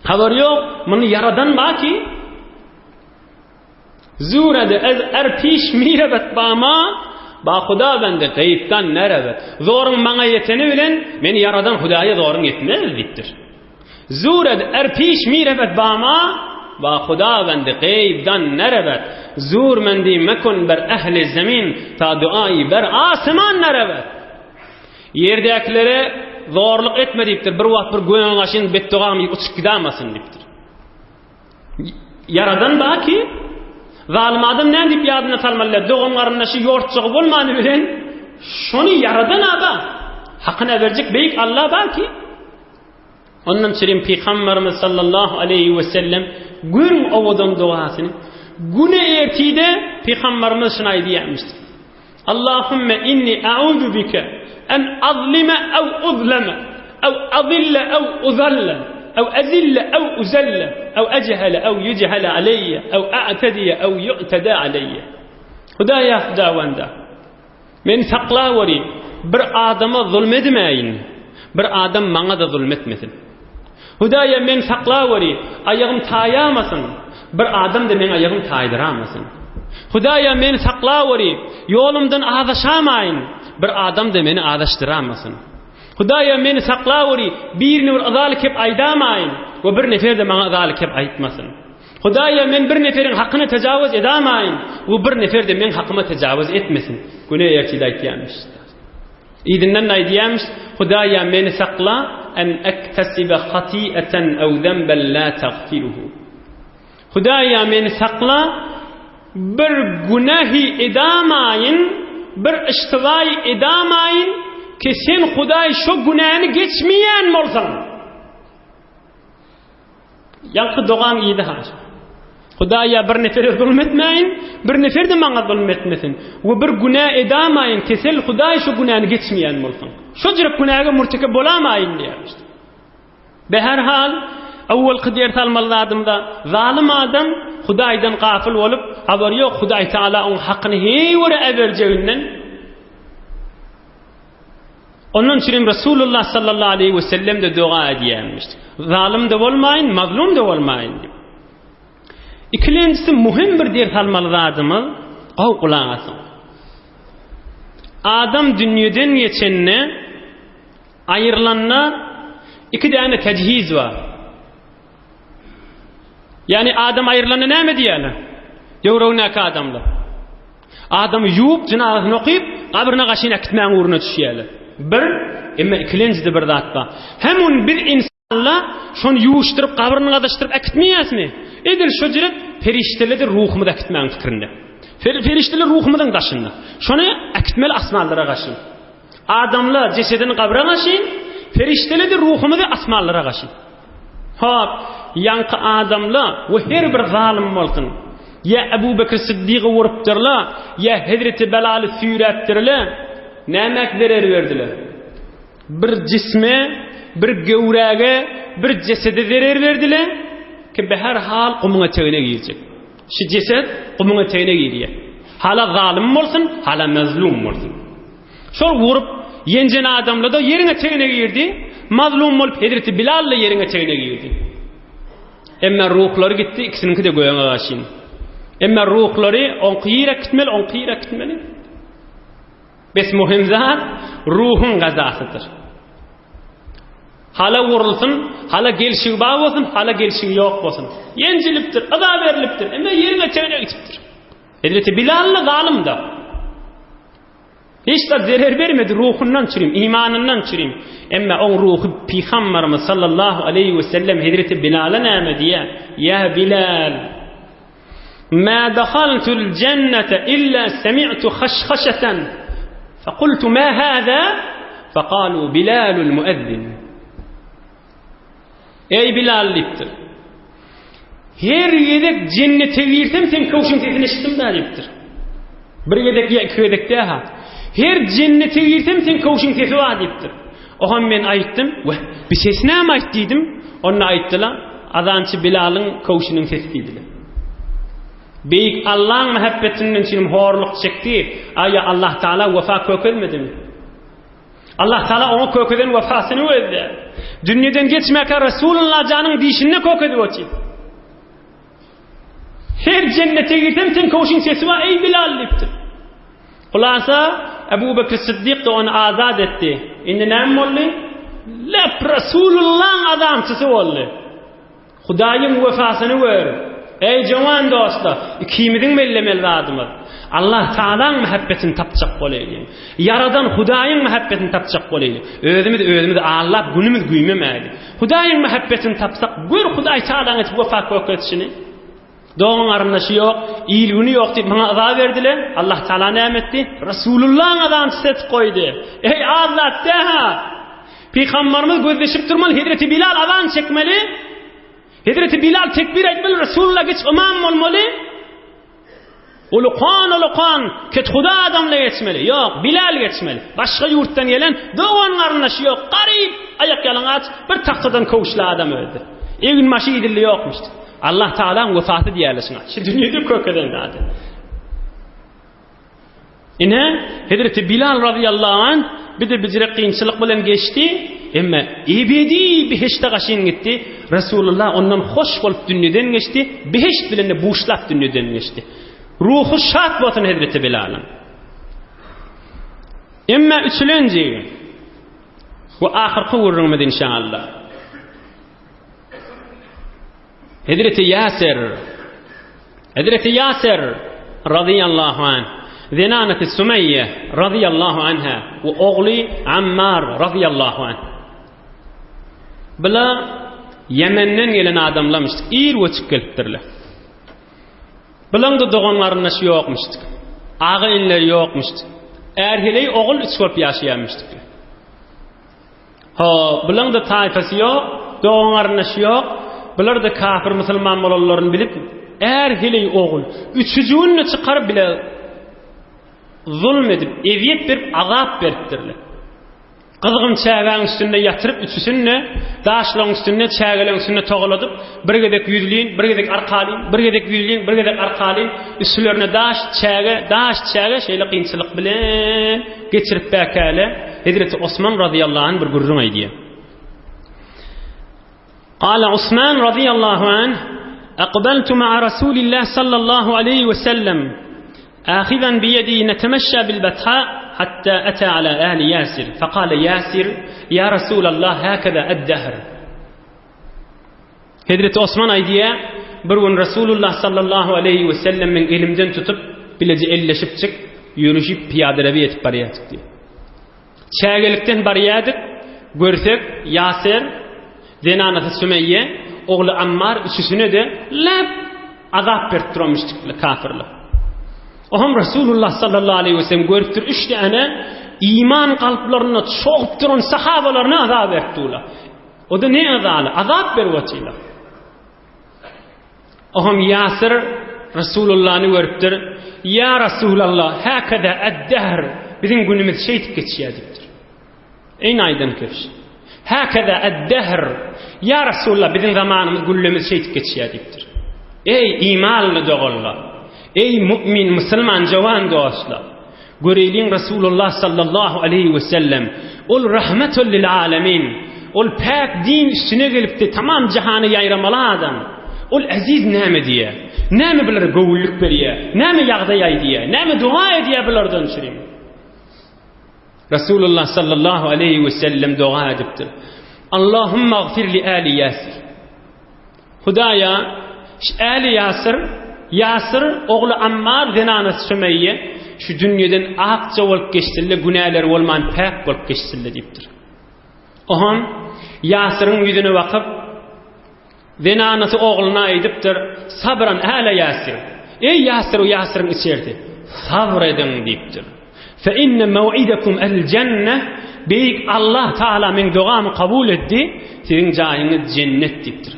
Speaker 1: Habary ýok, muny ýaradan bar ki, Zurede ez er piş mirebet ba ma, ba Huda bende gaýypdan nerebet. Zoruň maňa ýeteni bilen meni ýaradan Hudaýa zoruň ýetmez diýipdir. Zured er piş mirebet ba ma, ba Huda bende gaýypdan nerebet. Zur mendi mekun ber ehli zemin, ta duaýy ber asyman nerebet. Ýerdäkilere zorluk etme diýipdir. Bir wagt bir göňe gaşyn betdogam uçup gidamasyn diýipdir. Ýaradan bar ki, zalym adam näme diýip ýadyna salmaly, dogan-garyndaşy ýortjagy bolmany bilen şony ýaradan aba, hakyna berjek beýik Alla bar ki, ondan çirim Pygamberimiz sallallahu aleýhi we sellem görüň owadan dogasyny. Güne ertide Pygamberimiz şuny aýdýarmyş. Allahümme inni a'uzu bike en azlime ew uzleme ew azille ew uzalle ew ezille ew uzelle ew echele ew yuchele aleyye ew a'tediye ew yu'tede aleyye. Hudaýa Hudawanda meni saklaweri bir adama zulm edmäýin bir adam maňa-da zulm etmesin. Hudaýa meni saklaweri, aýagym taýamasyn, bir adam-da meň aýagym taýdyramasyn. Hudaýa meni saklaweri, ýolumdan azaşamaýyn, bir adam-da meni azaşdyramasyn. Hudaýa meni saklaweri, birini bir yzaly kep aýdamaýyn we bir nefer-de maňa yzaly kep aýtmasyn. Hudaýa men bir neferiň hakyna tejawuz edamaýyn we bir nefer-de meň hakyma tejawuz etmesin. Güne ertide aýtýarmyş. Yzyndan aýdýarmyş, Hudaýa meni sakla, en ektesibe hati'eten ew zenben la tagfiruhu. Hudaýa meni sakla, bir günähi edamaýyn, bir yştybaýy edamaýyn ki sen Hudaý şo günäni geçmeýän bolsaň. Ýaňky dogaň yzy haş. Hudaýa bir nefere zulum etmäýin, bir nefer-de maňa zulum etmesin. We bir günä edamaýyn, kesel Hudaý şu günäni geçmeýän bolsun. Şo jürek günäge murtekep bolamaýyn diýýär. Beherhal, awwalky ders almaly zadymyza, zalym adam Hudaýdan gafyl bolup, habary ýok Hudaý Taala oň hakyny heý görä äberjeginden. Ondan üçin hem Resulullah sallallahu aleyhi ve sellem de doga edýärmiş. Zalym da bolmaýyn, mazlum da bolmaýyn diýip. Ikilenjisi muhim bir ders almaly zadymyz, gowy gulak asyň. Adam dünýeden geçende aýrylanda iki däne tejhiz bar. Ýani adam aýrylanda näme diýýärler? Döwregindäki adamlar. Adamy ýuwup, jynazasyny okyp, gabryna gaşyn äkitmäň ugruna düşýärler. Bir, emma ikilenjide bir zat bar. Hem ony biz insanlar şony ýuwuşdyryp, gabryny gazyşdyryp äkitmeýäsmi? Edil şo jüret perişdeler-de ruhumyzy äkitmäň pikirinde. Perişdeler ruhumyzyň daşynda. Şony äkitmeli asmanlara gaşyn. Adamlar jesedini gabra gaşyn, perişdeler-de ruhumyzy asmanlara gaşyn. Hop, ýaňky adamla we her bir zalym bolsun, ýa Ebu Bekir Siddigy urupdyrla, ýa Hezreti Belaly süýräpdirle, nämäk zerer berdiler? Bir jisme, bir göwräge, bir jesede zerer berdiler, ki beher hal gumuň etegine girjek. Şu jeset gumuň etegine girýär. Hala zalym bolsun, hala mazlum bolsun. Şol urup ýenjen adamla-da ýeriň etegine girdi, mazlum bolup hezreti Bilal-da ýeriň etegine girdi. Emma ruhlary gitdi, ikisiniňki-de göge gaşyn. Emma ruhlary oňky ýere gitmeli, oňky ýere gitmeli. Bes muhim zat ruhuň gazasydyr. Hala urulsyn, hala gelşigi bar bolsun, hala gelşigi ýok bolsun. Ýenjilipdir, yza berlipdir, emma ýeriň etegine gitipdir. Hezreti Bilal-da zalym-da. Hiç zat zerer bermedi ruhundan çürim, imanyndan çürim. Emma oň ruhy Pygambarymyz sallallahu aleýhi we sellem Hezreti Bilala näme diýýär? Ýa Bilal, ma dahaltul jennete illa semi'tu haşhaşatan. Fekultu ma hâzâ? Fekalu Bilalul muezzin. Eý Bilal diýipdir. Her gezek jennete girsem sen köwşüň sesini eşitdim da diýipdir. Bir gezek ýa iki gezek däl ha. Her jennete girsem sen köwşüň sesi bar diýipdir. Oňa men aýtdym, we bir ses näme aýt diýdim. Onda aýtdylar, azançy Bilalyň köwşüniň sesi diýdiler. Beýik Allaň mähebbetinden üçin horluk çekdi. Aýa Allah Taala wefa kökezmedimi? Allah Taala oňa kökeden wefasyny berdi. Dünýeden geçmäkä Resulullah janyň dişinde kökedip otyr. Her cennete girsem sen köwşüň sesi bar eý Bilal diýipdir. Hulasa Ebu Bekr Siddik da ony azat etdi. Indi näme boldy? Lep Resulullah'ın adamçysy boldy. Hudaýyň wefasyny gör. Eý, jowan dostlar, ikimiziň bellemeli zadymyz, Allah Tagalaň mähebbetini tapjak bolaýlyň. Ýaradan Hudaýyň mähebbetini tapjak bolaýlyň. Özümiz özümizi aldap günümiz güýmemäýli. Hudaýyň mähebbetini tapsak, gör Hudaý Tagalaň etip wepa kökezişini. Dogan-garyndaşy ýok, il-güni ýok diýip maňa yza berdiler. Allah Tagala näme etdi? Resulullahyň azançysy etip goýdy. Eý, az zat däl-ha! Pygambarymyz gözleşip durmaly, Hezreti Bilal azan çekmeli. Hezreti Bilal tekbir aýtmaly, Resulullah geçip ymam bolmaly. Ulukan ulukan kethuda adamlar geçmeli. Ýok, Bilal geçmeli. Başga ýurtdan gelen dogan garyndaşy ýok, garyp, aýak ýalaňaç, bir tagtadan köwüşli adam öldü. Egin-başy idilli ýokmuş. Allah Taalaň wefaty diýerler şuňa. Şu dünýede kökeden zady. Ine, Hezreti Bilal razyýallahu anh bir-de bijire kynçylyk bilen geçdi, emma ebedi behişde gaşyn gitdi. Resulullah ondan hoş bolup dünýeden geçdi, behişt bilen-de buşlap dünýeden geçdi. Ruhy şat bolsun Hezreti Bilalyň. Emma üçülenji we ahyrky gürrüňimiz inşallah. Hezreti Ýaser Hezreti Ýaser razyýallahu anh zenanasy Sumeýýe razyýallahu anha we ogly Ammar razyýallahu anh. Bula Ýemenden gelen adamlarmyş, ir göçüp gelipdirler. Bulaň-da dogan-garyndaşy ýokmuşdyk. Aga-inileri ýokmuşdyk. Är-heleý ogul üç bolup ýaşaýarmyşdyklar. Ho, bulaň-da taýpasy ýok, dogan-garyndaşy ýok, bular-da kafir musulman bolanlaryny bilip, är-heleý ogul, üçüjigini-de çykaryp bile zulm edip, ezýet berip, azap beripdirler. Gyzgyn çägäň üstünde ýatyryp, üçüsini-de daşlaryň üstünde, çägeleriň üstünde togaladyp, bir gezek ýüzlin, bir gezek arkalyn, bir gezek ýüzlin, bir gezek arkalyn, üstlerine daş, çäge, daş, çäge, şeýle kynçylyk bilen geçirip bäkäle Hezreti Osman razyýallahu anh bir gürrüň aýdýar. Gala Osman razyýallahu anh, Aqbaltu ma'a Rasulillah sallallahu aleyhi ve sellem آخذا بيدي نتمشى بالبتحاء حتى أتى على أهل ياسر فقال ياسر يا رسول الله هكذا الدهر Hezreti Osman aýdýar, Bir gün Resulullah sallallahu aleýhi we sellem meň elimden tutup, bileje elleşipjik, ýörüşip pyýadaraby ýetip barýardyk diýýär. Çägelikden barýardyk, görsek, Ýaser, zenanasy Sümeýýe, ogly Ammar üçüsine-de läp azap berip duranmyşdyklar kafirler. Oňam Resulullah sallallahu aleýhi we sellem görüpdir, üç däne iman kalplarynda çogup duran sahabalaryna azap berip durlar. O-da ne azaly, azap berip otyrlar. Oňam Ýasir Resulullany görüpdir. Ýa Resulallah, häkeze ed-dehr, biziň günümiz şeýdip geçýär diýipdir. Eýni aýdan kebş. Häkeze ed-dehr, ýa Resulallah, biziň zamanymyz, günlerimiz şeýdip geçýär diýipdir. Eý, imanly doganlar! Eý, mu'min, musulman, jowan dostlar! Göreýliň Resulullah sallallahu aleýhi we sellem ol rahmetul lil alemin ol päk din üstüne gelipdi tamam jahana ýaýramaly adam ol eziz näme diýýär näme bulara göwünlik berýär näme ýagdaý aýdýar näme doga edýär bulardan çürim Resulullah sallallahu aleýhi we sellem doga edipdir Allahumma gfir li ali Yasir Hudaýa, şu äli Ýasyr, Ýasyr, ogly Ammar, zenanasy Sümeýýe. Şu dünýeden akja bolup geçsinle, günäleri bolman päk bolup geçsinle diýipdir. Oham Ýasyryň ýüzüne bakyp, zenanasy ogluna aýdypdyr, Sabran äle Ýasir. Eý Ýasyr, Ýasyryň içerisi, sabr ediň diýipdir. Fe inne mew'idekum el jenne Beýik Allah Taala meň dogamy kabul etdi, siziň jaýyňyz jennet diýipdir.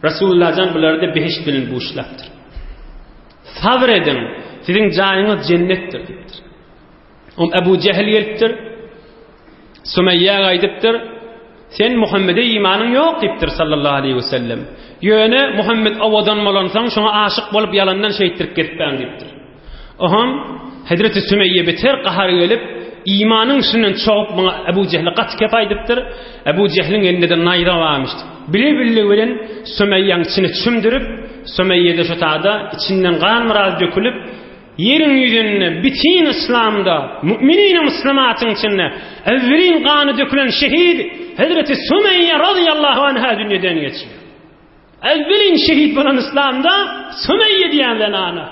Speaker 1: Resulullah jan bulary-da behişt bilen buşlapdyr. Sabr ediň, siziň jaýyňyz jennetdir diýipdir. Om Ebu Jehil gelipdir. Sumeýýä aýdypdyr, Sen Muhammede imanyň ýok diýipdir sallallahu aleyhi we sellem. Ýöne Muhammed owadan bolansoň şoňa aşyk bolup ýalandan şeýtdirip gezipbäň diýipdir. Oham Hezreti Sümeýýe beter gahary gelip, imanyň üstünden çogup muňa Ebu Jehle gaty kep aýdypdyr. Ebu Jehliň elinde-de naýza barmyş. Bile-billigi bilen Sümeýýäň içine çümdürip, Sümeýýe-de şo tada içinden gan biraz dökülip, Ýeriň ýüzünde, bütin yslamda, müminine muslimatyň içinde äwwelin gany dökülen şehit Hezreti Sümeýýe razyýallahu anha dünýeden geçýär. Äwwelin şehit bolan yslamda Sümeýýe diýen zenana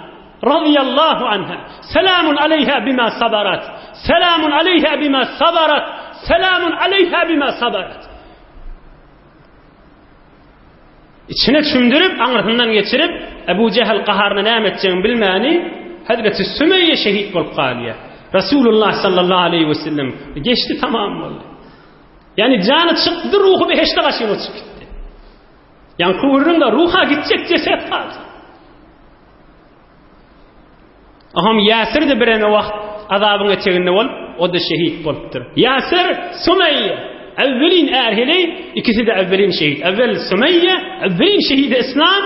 Speaker 1: razyýallahu anha. Selamun aleýha bima sabarat. Selamun aleýha bima sabarat. Selamun aleýha bima sabarat. Içine çümdürip, aňyrsyndan geçirip, Ebu Jehil gaharyna näme etjegini bilmäni, Hezreti Sümeýýe şehit bolup galýar. Resulullah sallallahu aleýhi we sellem geçdi tamam boldy. Ýani jany çykdy, ruhy behişde gaşyna uçup gitdi. Ýaňky gürrüňde ruha gitjek jeset galdy. Aham Ýasir-de birene wagt azabyň eteginde bolup, o-da şehit bolupdyr. Ýasir, Sumeýýe, äwwelin är-heleý, ikisi-de äwwelin şehit. Äwwel Sumeýýe, äwwelin şehidi yslam,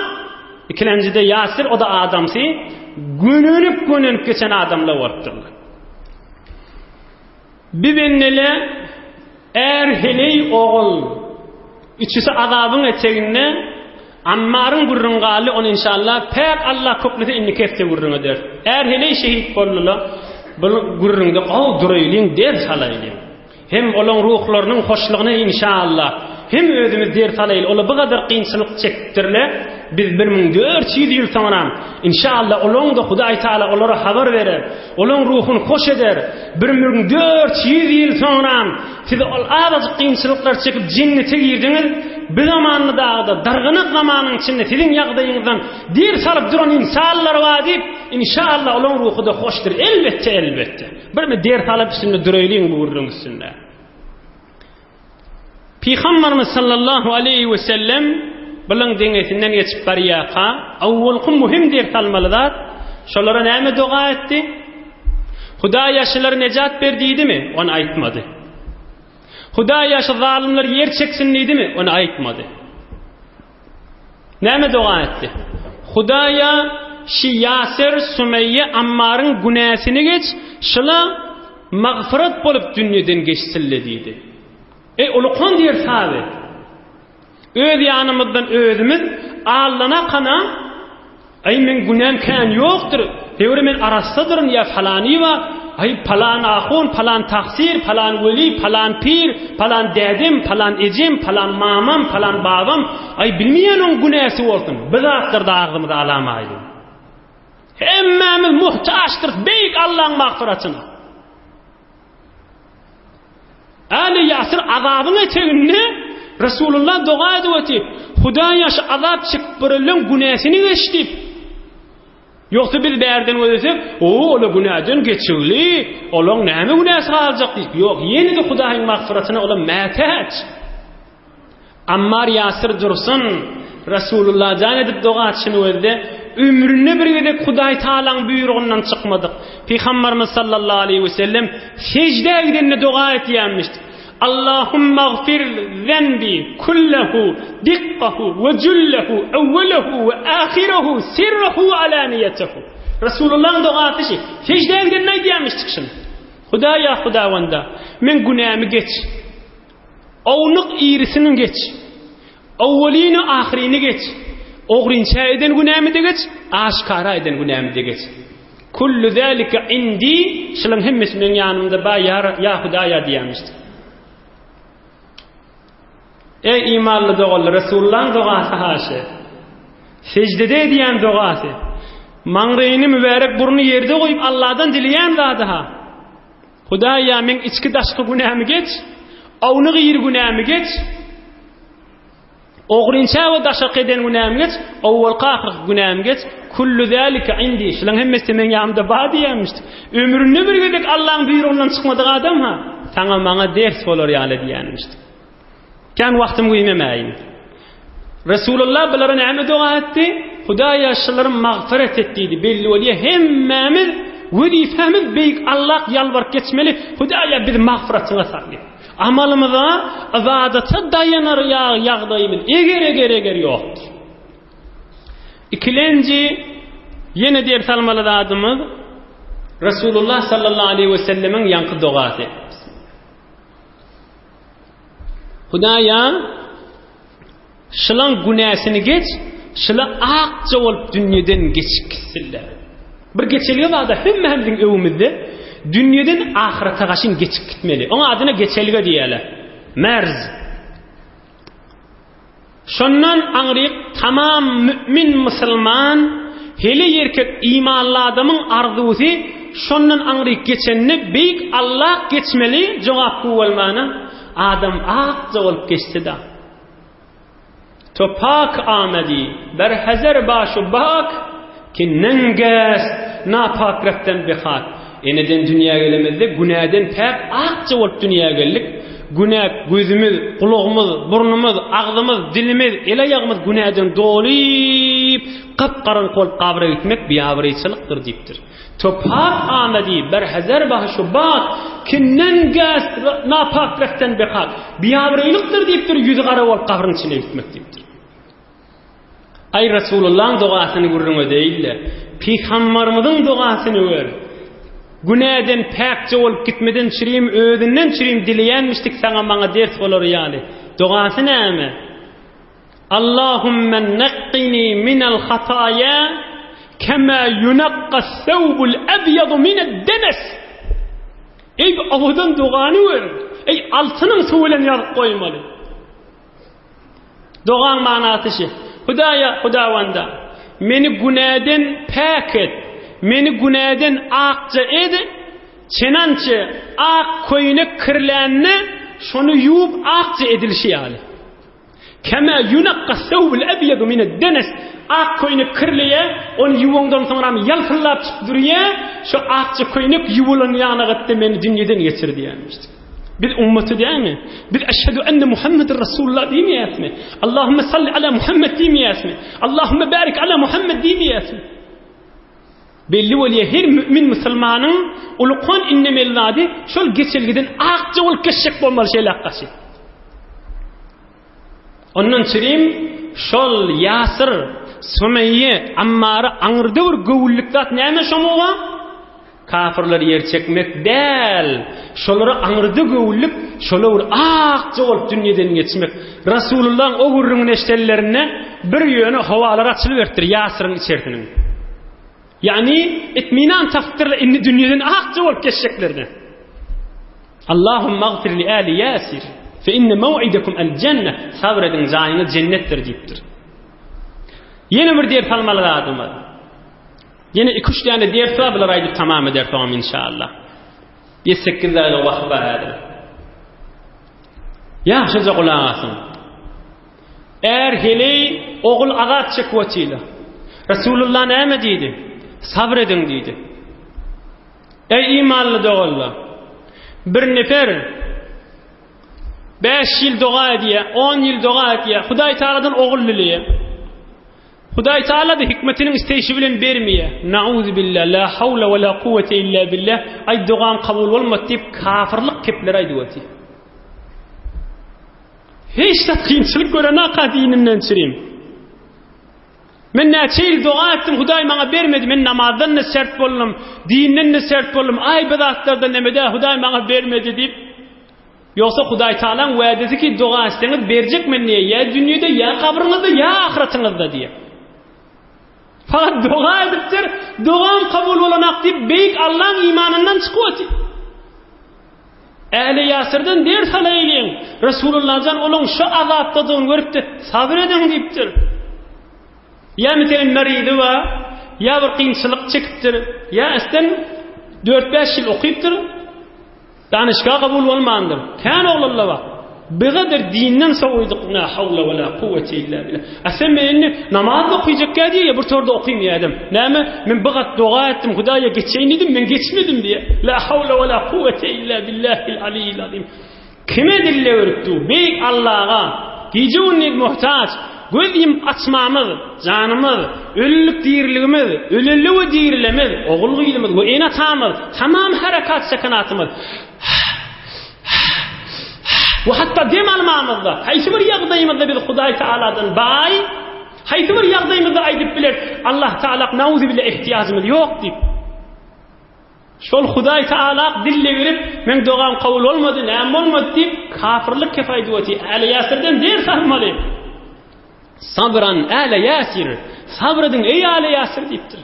Speaker 1: ikilenjide Ýasir, o-da adamsy, gönenip-gönenip geçen adamlar bolupdyrlar. Bi bendele är, heleý, ogul, üçüsi azabyň eteginde, Ammaryň gürrüňi galdy, ony inşallah päk Allah köklese indiki hepde gürrüň ederis. Är, heleý şehit boldular, bu gürrüňde gowy duraýlyň, ders alaýlyň. Hem olaň ruhlarynyň hoşlugyna inşallah, hem özümiz ders alaýly, olar bu gadar kynçylyk çekipdirler, biz 1400 ýyl soňram, inşallah olaň-da Hudaý Taala olara habar berer, olaň ruhuny hoş eder, 1400 ýyl soňram siz ol azajyk kynçylyklar çekip jennete girdiňiz, bi zamanda dagyda dargynak zamanyň içinde siziň ýagdaýyňyzdan ders alyp duran ynsanlar bar diýip, inşallah olaň ruhy-da hoşdur, elbetde, elbetde. Bir mi ders alyp üstünde duraýlyň bu gürrüň üstünde. Pygamberimiz sallallahu aleýhi we sellem bulan deňesinden geçip barýarka, awwalky muhim ders almaly zat, şolara näme doga etdi? Hudaý ýaşylary nejat ber diýdimi? Ony aýtmady. Hudaý ýaşy zalymlar ýer çeksin diýdimi? Ony aýtmady. Näme doga etdi? Hudaýa şi Ýaser, Sumeýýe, Ammaryň günäsini geç, şyla magfyrat bolup dünýeden geçsinle diýdi. Eý ulukan diýer saby. Öz ýanymyzdan özümiz aldanakana Aý meň günäm kän ýokdur, höwri men arassadyryn ýa falany bar, aý palan ahun, palan tagsyr, palan weli, palan pir, palan dädem, palan ejem, palan mamam, palan babam, aý bilmeýän oň günäsi bolsun, bi zatlarda agzymyza alamaýlyň. Hemmämiz muhtaçdyrys beýik Allaň magfyratyna. Äli Ýasir azabyň eteginde Resulullah doga edip otyr. Hudaýa şu azap çekip bireleň günäsini geç diýip. Ýogsa biz bärden gözesek, o ola günäden geçigli, olaň näme günäsi galjak diýip. Ýok, ýene-de Hudaýyň magfyratyna ola mätäç. Ammar Ýasir dursun, Resulullah jan edip doga etşini gözde, ömründe bir gezek Hudaý Tagalaň buýrugyndan çykmadyk. Pygamberimiz sallallahu aleýhi we sellem seždä gidende doga etýänmiş. Allahumma gfir zenbi kullehu dikkahu we jullehu ewwelehu we ahirehu sirrehu we alaniýetehu. Resulullahyň dogasy şi. Seždä gidende aýdýanmyş çykyşyny. Hudaýa Hudawanda, meň günämi geç. Ownuk irisini geç. Owwalyny ahyryny geç. Ogrynça eden günämi-de geç, aşkara eden günämi-de geç. Kullu zalika indi, şularyň hemmesi meň ýanymda bar, ýa, ýa Hudaýa diýýärmişdi. Eý imanly doganlar, Resulullahyň dogasy haşy. Seždede edýän dogasy. Maňraýyny mübärek burny ýerde goýup Allahdan dileýän zady-ha. Hudaý ýa meň içki daşky günämi geç, ownuk iri günämi geç. Ogrynça we daşarky eden günämi geç, owalky ahyrky günämi geç. Kullu zalika indi. Şulaň hemmesi meň ýanymda bar diýýänmişdik. Ömründe bir gezek Allaň buýrugyndan çykmadyk adam-ha, saňa maňa ders bolar ýaly diýýänmişdik. Kän wagtym güýmemäýin. Resulullah bulara näme doga etdi? Hudaýa şulary magfyret et diýdi. Belli bolýar, hemmämiz wezipemiz beýik Allah ýalbaryp geçmeli. Hudaýa bizi magfyratyňa sal diýip. Amalymyza, ybadata daýanar ýagdaýymyz eger eger eger ýokdur. Ikilenji ýene ders almaly zadymyz Resulullah sallallahu aleyhi we sellemiň ýaňky dogasy. Hudaýa şylaň günäsini geç, şyla akja bolup dünýeden geçip gitsinler. Bir geçelge barda hemmämiziň öwümizde dünýeden ahyrete gaşyn geçip gitmeli. Oň adyna geçelge diýýärler. Merz. Şondan aňryk tamam mümin musulman, heleý erkek imanly adamyň arzuwsy şondan aňryk geçende beýik Allah geçmeli jogap guwalmana adam akja bolup geçse-da. To pak amedi ber hezer başu bak ki nengest napak reften bihak. Eneden dünýä gelemizde günäden päk akja bolup dünýä geldik. Günä gözümiz, gulagymyz, burnumyz, agzymyz, dilimiz, el-aýagymyz günäden dolyp, gap-garaňky bolup gabra gitmek biabraýçylykdyr diýipdir. To pak amedi ber hezer bahşu bak ki nengest napak reften bihak. Biabraýlykdyr diýipdir ýüzi gara bolup gabryň içine gitmek diýipdir. Aý Resulullaň dogasyny gürrüň edeýin-le. Pygambarymyzyň dogasyny gör. Günäden päkje bolup gitmeden çürim özünden çürim dileýänmişdik saňa maňa ders bolar ýaly. Dogasy näme? Allahümme naqqini minel hataýa kema yunakka sewbul ebyadu mined denes. Eý bu owadan dogany gör. Eý altynyň suwy bilen ýazyp goýmaly. Dogaň manasy şi, Hudaýa, Hudawanda, meni günäden päk et, meni günäden akja ed, çenançe ak köýnek kirlände, şony ýuwup akja edilişi ýaly. Kema yunakka sewbul ebyedu mined denes, ak köýnek kirleýär, ony ýuwaňdan soňram ýalpyldap çykyp durýar, şo akja köýnek ýuwulan ýaly etde meni dünýeden geçir diýýärmişdik. Biz ummaty dälmi? Biz eşhedü enne Muhammeden Resulullah diýmeýäsmi? Allahümme salli ala Muhammed diýmeýäsmi? Allahümme barik ala Muhammed diýmeýäsmi? Belli bolýar her mümin musulmanyň ulukan innemeli zady şol geçelgeden akja bolup geçjek bolmaly şeýle akgaşy. Ondan çirim şol Ýasir, Sumeýýe, Ammara aňyrda bir göwünlik zat näme şomuga? Kafyrlary ýer çekmek däl, şolara aňyrda göwünlik, şola bir akja bolup dünýeden geçmek. Rasulullahyň o gürrüňini eşidenlerinde bir ýöne howalar açylyberipdir Ýasyryň içerisiniň. Ýagny itminan tapypdyrlar indi dünýeden akja bolup geçjeklerine. Allahumma gfir li ali Ýasir fe inne maw'idekum el jenne sabr ediň jaýyňyz jennetdir diýipdir. Ýene bir ders almaly zadymyz. Ýene iki-üç däne ders bar, bulary aýdyp tamam eder soňam inşallah. Ýedi-sekiz daýga wagt bar häzir. Ýagşyja gulak asyň. Är heleý ogul azap çekip otyla. Resulullah näme diýdi? Sabr ediň diýdi. Eý imanly doganlar! Bir nefer 5 ýyl doga edýär, 10 ýyl doga edýär, Hudaý Tagaladan ogul dileýär. Hudaý Tagala-da hikmetiniň isleýşi bilen bermeýär. Nauzubillah, la hawla we la kuwwete illa billah, aý dogam kabul bolmady diýip kafirlik kepleri aýdyp otyr. Hiç zat kynçylyk görenaka dininden çirim. Men näçe ýyl doga etdim, Hudaý maňa bermedi. Men namazdan-da sert boldum, dinden-de sert boldum. Aý bu zatlardan nemede Hudaý maňa bermedi diýip Ýogsa Hudaý Tagalaň wädesi ki doga etseňiz berjek men diýýär, ýa dünýede, ýa gabryňyzda, ýa ahyratyňyzda diýýär. Fakat doga edipdir, dogam kabul bolanak diýip beýik Allaň imanyndan çykyp otyr. Ähli Ýasirden ders alaýlyň. Resulullajan olaň şu azapdadygyny görüpdi, sabyr ediň diýipdir. Ýa meselem merizi bar. Ýa bir kynçylyk çekipdir, ýa isden dört-bäş ýyl okypdyr, danyşga kabul bolmandyr. Kän oglanlar bar. Bigadyr dinden sowudyk, la hawla we la kuwwete illa billah. A sen men indi namaz okyjak gä diýýä, bir torda okym diýýädim. Näme? Men bigat doga etdim, Hudaýa geçeýin diýdim, men geçmedim diýýä. La hawla we la kuwwete illa billahil aliyyil azim. Kime dille berip dur? Beýik Allaga gije-gündiz muhtaç, göz ýumup açmamyz, janymyz, ölülik-diriligimiz, öleli we dirilemiz, ogul-gyzymyz we ene-atamyz, tamam herekat-sekanatymyz we hatda dem almamyzda, haýsy bir ýagdaýymyzda biz Hudaý Tagaladan baý, haýsy bir ýagdaýymyzda aýdyp bileris, Allah Tagala nauzubilla ehtiýajymyz ýok diýip. Şol Hudaý Tagala dille girip, meň dogam kabul bolmady, näme bolmady diýip, kafirlik kep aýdyp otyr. Äle Ýasirden ders almaly. Sabran äle Ýasir. Sabr ediň eý äle Ýasir diýipdir.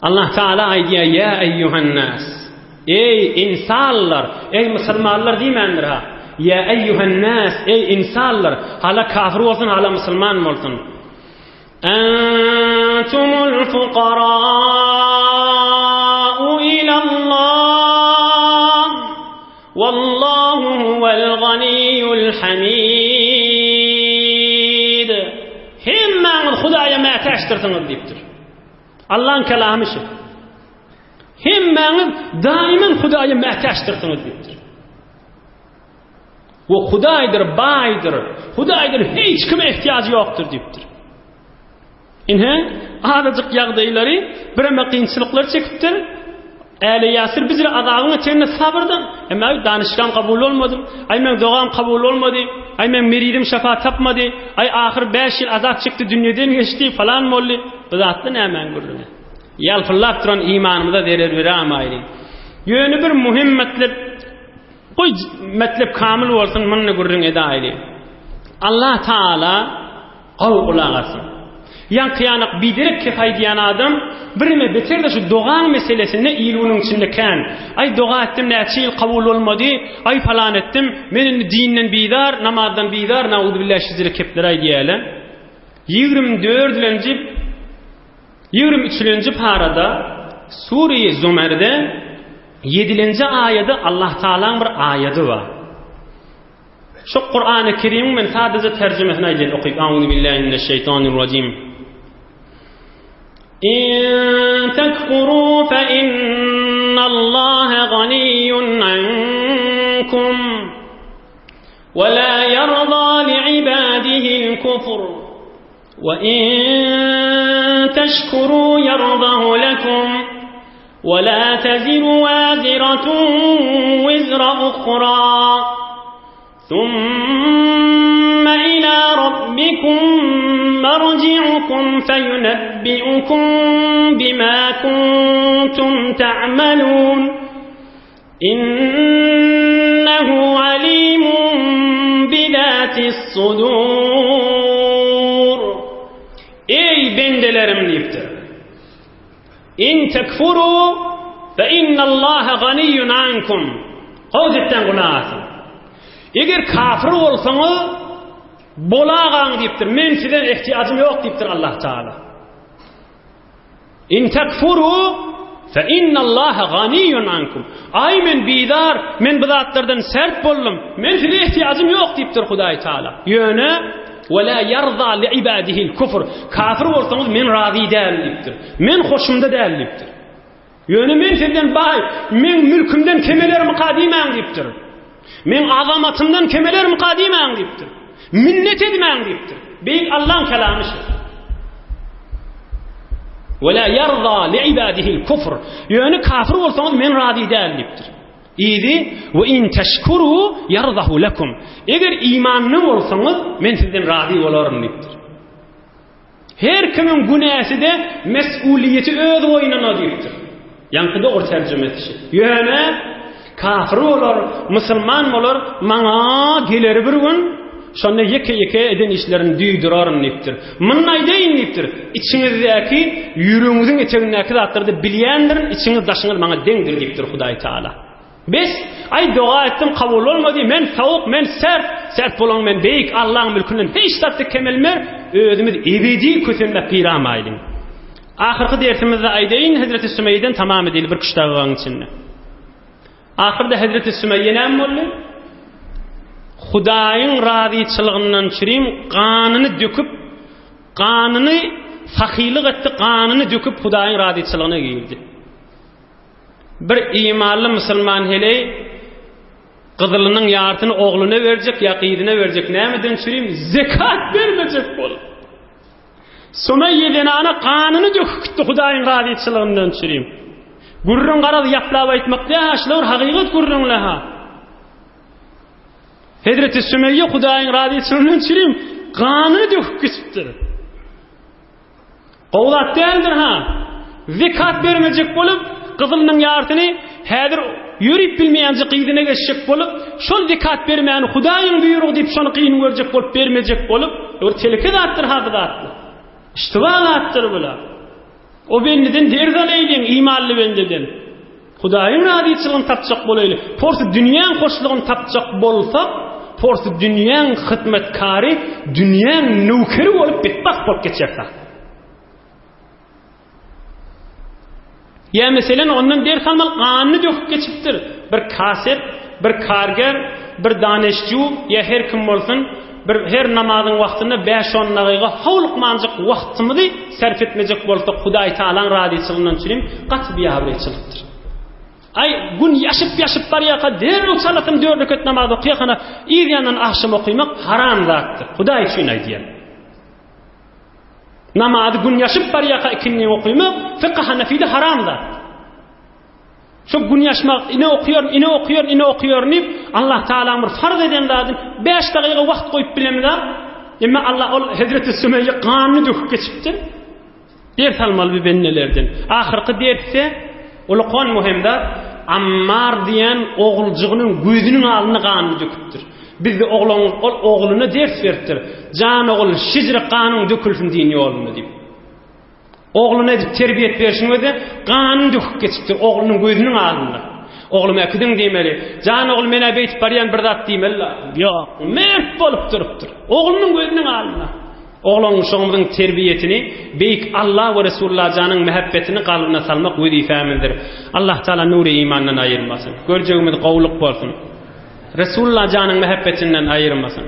Speaker 1: Allah Taala aýdýar: "Ýa eýýuhan-nas." Eý insanlar, eý musulmanlar diýmändir ha. Ýa eýýuhan-nas, eý insanlar, hala kafir bolsun, hala musulman bolsun. Entumul fukara'u ilallah Wallahu huwel ganiyyul hamid Hemmäňiz Hudaýa mätäçdirsiňiz diýipdir. Allah'ın kelamy şu. Hemmäňiz daýyman Hudaýa mätäçdirsiňiz diýipdir. We Hudaýdyr, baýdyr. Hudaýdyr, hiç kime ehtiýajy ýokdur diýipdir. Ine, azajyk ýagdaýlary, bireme kynçylyklar çekipdir. Äle Ýasir bizre azabyň eteginde sabyrdan. Emma danyşgam kabul bolmady. Aý meň dogam kabul bolmady. Aý meň meridim şafa tapmady. Aý ahyr 5 ýyl azap çekdi, dünýeden geçdi, falan boldy. Bu zatda nämäň gürrüňi? Ýalpyldap duran imanymyza zerer beramaýly. Ýöne bir muhim matlap Goý metlep kamyl bolsun munda gürrüň edaýly. Allah Taala gowy gulak asyn. Ýaňky ýanak biderek kep aýdýan adam birime beter-de şu dogaň meselesinde il-günüň içinde kän. Aý doga etdim näçe ýyl kabul bolmady, aý palan etdim, men indi dinden bizar, namazdan bizar, nauzubilla şizire kepler aýdýaly. 24-lenji 23-lenji parada Sure-i Zumerde Ýedilenji aýada Allah Tagalaň bir aýady bar. Şu Kurany Kerimiň men sadaja terjimesini aýdýan okyp. Auzu billahi mineşşeýtanirrajim. In tekfuru fe innallaha ganiyyun ankum. Ve la yerda li'ibadihil kufr. Ve in teşkuru yerdahu lekum. ولا تزر وازرة وزر أخرى ثم إلى ربكم مرجعكم فينبئكم بما كنتم تعملون إنه عليم بذات الصدور Ey bendelerim diýipdir. In tekfuru fe innallaha ganiyyun ankum. Gowy etden gulak asyň. Eger kafir bolsaňyz, bolagaň diýipdir. Men size ehtiýajym ýok diýipdir Allah Taala. In tekfuru fe innallaha ganiyyun ankum. Aý men bizar, men bu zatlardan sert boldum. Men size ehtiýajym ýok diýipdir Hudaý Taala. Ýöne Ve la yarza li ibadihil kufr. Kafir bolsaňyz men razy däl diýipdir. Men hoşumda däl diýipdir. Ýöne men sizden baý, meň mülkümden kemelermika diýmäň diýipdir. Meň azamatymdan kemelermika diýmäň diýipdir. Minnet edmäň diýipdir. Beýik Allaň kelamy şu. Ve la yarza li ibadihil kufr. Ýöne kafir bolsaňyz men razy däl diýipdir. Yzy, Ve in teşkuru yarzahu lekum. Eger imanly bolsaňyz, men sizden razy bolaryn diýipdir. Her kimiň günäsi-de mes'uliýeti öz boýnuna diýipdir. Ýaňky dogry terjimesi şu. Ýöne kafir bolar, musulman bolar, maňa geleri bir gün, şonda ýeke-ýeke eden işlerini duýduraryn diýipdir. Muny aýdaýyn diýipdir. Içiňizdäki, ýüregiňiziň etegindäki zatlary-da bilýändirin, içiňiz daşyňyz maňa deňdir diýipdir Hudaý Taala. Bes, aý doga etdim kabul bolmady, men sowuk, men sert. Sert bolaň men beýik Allaň mülkünden hiç zatda kemelmer, özümiz ebedi kösenmek giramaýlyň. Ahyrky dersimizde aýdaýyn, Hezreti Sümeýden tamam edeli bir küş dagygaň içinde. Ahyrda Hezreti Sümeýe näme boldy? Hudaýyň razyçylygyndan çürim ganyny döküp, ganyny sahylyk etdi, ganyny döküp Hudaýyň razyçylygyna girdi. Bir imanly musulman heleý gyzylynyň ýartyny ogluna berjek ýa gyzyna berjek nämeden çürim zekat bermejek bolup. Sumeýýe zenana ganyny döküp gitdi Hudaýyň razyçylygyndan çürim. Gürrüň garaz ýaplap aýtmak däl, şular hakykat gürrüňle-ha. Hezreti Sümeýýe Hudaýyň razyçylygyndan çürim ganyny döküp gitipdir. Gowy zat däldir ha. Zekat bermejek bolup, gyzylynyň ýarsyny häzir ýörüp bilmeýänje gyzyna geçjek bolup, şol zekat bermäni Hudaýyň buýrugy diýip şony kyn görjek bolup bermejek bolup, bir teleke zatdyr ha bu zatlar. Iştiba zatdyr bular. O bendeden ders alaýlyň, imanly bendeden. Hudaýyň razyçylygyny tapjak bolaýly. Porsy dünýäň hoşlugyny tapjak bolsak, porsy dünýäň hyzmatkary, dünýäň nöwkeri bolup betbagt bolup geçeris. Ýa meselen ondan ders almaly ganyny döküp geçipdir. Bir kaset, bir karger, bir daneşju ýa her kim bolsun bir her namazyň wagtynda 5-10 dagyga howlukmanjyk wagtymyzy sarp etmejek bolsak Hudaý Tagalaň razyçylygyndan çürim gaty biabraýçylykdyr. Aý gün ýaşyp-ýaşyp barýarka derrew çalasyn dört rekat namaz okaýakana yz ýandan agşam okymak haram zatdyr. Hudaý üçin aýdýan. Namazy gün ýaşyp barýarka ikindi okymak fykh hanafide haram zat. Şu gün ýaşmak ine okýaryn, ine okýaryn, ine okýaryn diýip Allah Taalaň bir farz eden zadyny 5 dagyga wagt goýup bilemizä. Emma Allah ol Hezreti Sümeýye ganyny döküp geçipdir. Ders almaly bu bendelerden. Ahyrky dersde ulukan möhüm zat Ammar diýen oguljygynyň gözüniň alnynda ganyny döküpdir. Bizde oglan ol ogluna ders beripdir. Jan ogul şijre ganyň dökülsin din ýolunda diýip. Ogluna edip terbiýet berşiň özi ganyny döküp geçipdir oglunyň gözüniň alnynda. Oglum äkidiň diýmeli. Jan ogul men-ä beýdip barýan bir zat diýmeli. Ýok, mert bolup durupdyr. Oglunyň gözüniň alnynda. Oglan-uşagymyzyň terbiýesini Beýik Alla we Resulullah janyň mähebbetini kalbyna salmak wezipemizdir. Allah Taala nury imandan aýyrmasyn. Görjegimiz gowulyk bolsun. Resulullah janyň mähebbetinden aýyrmasyn.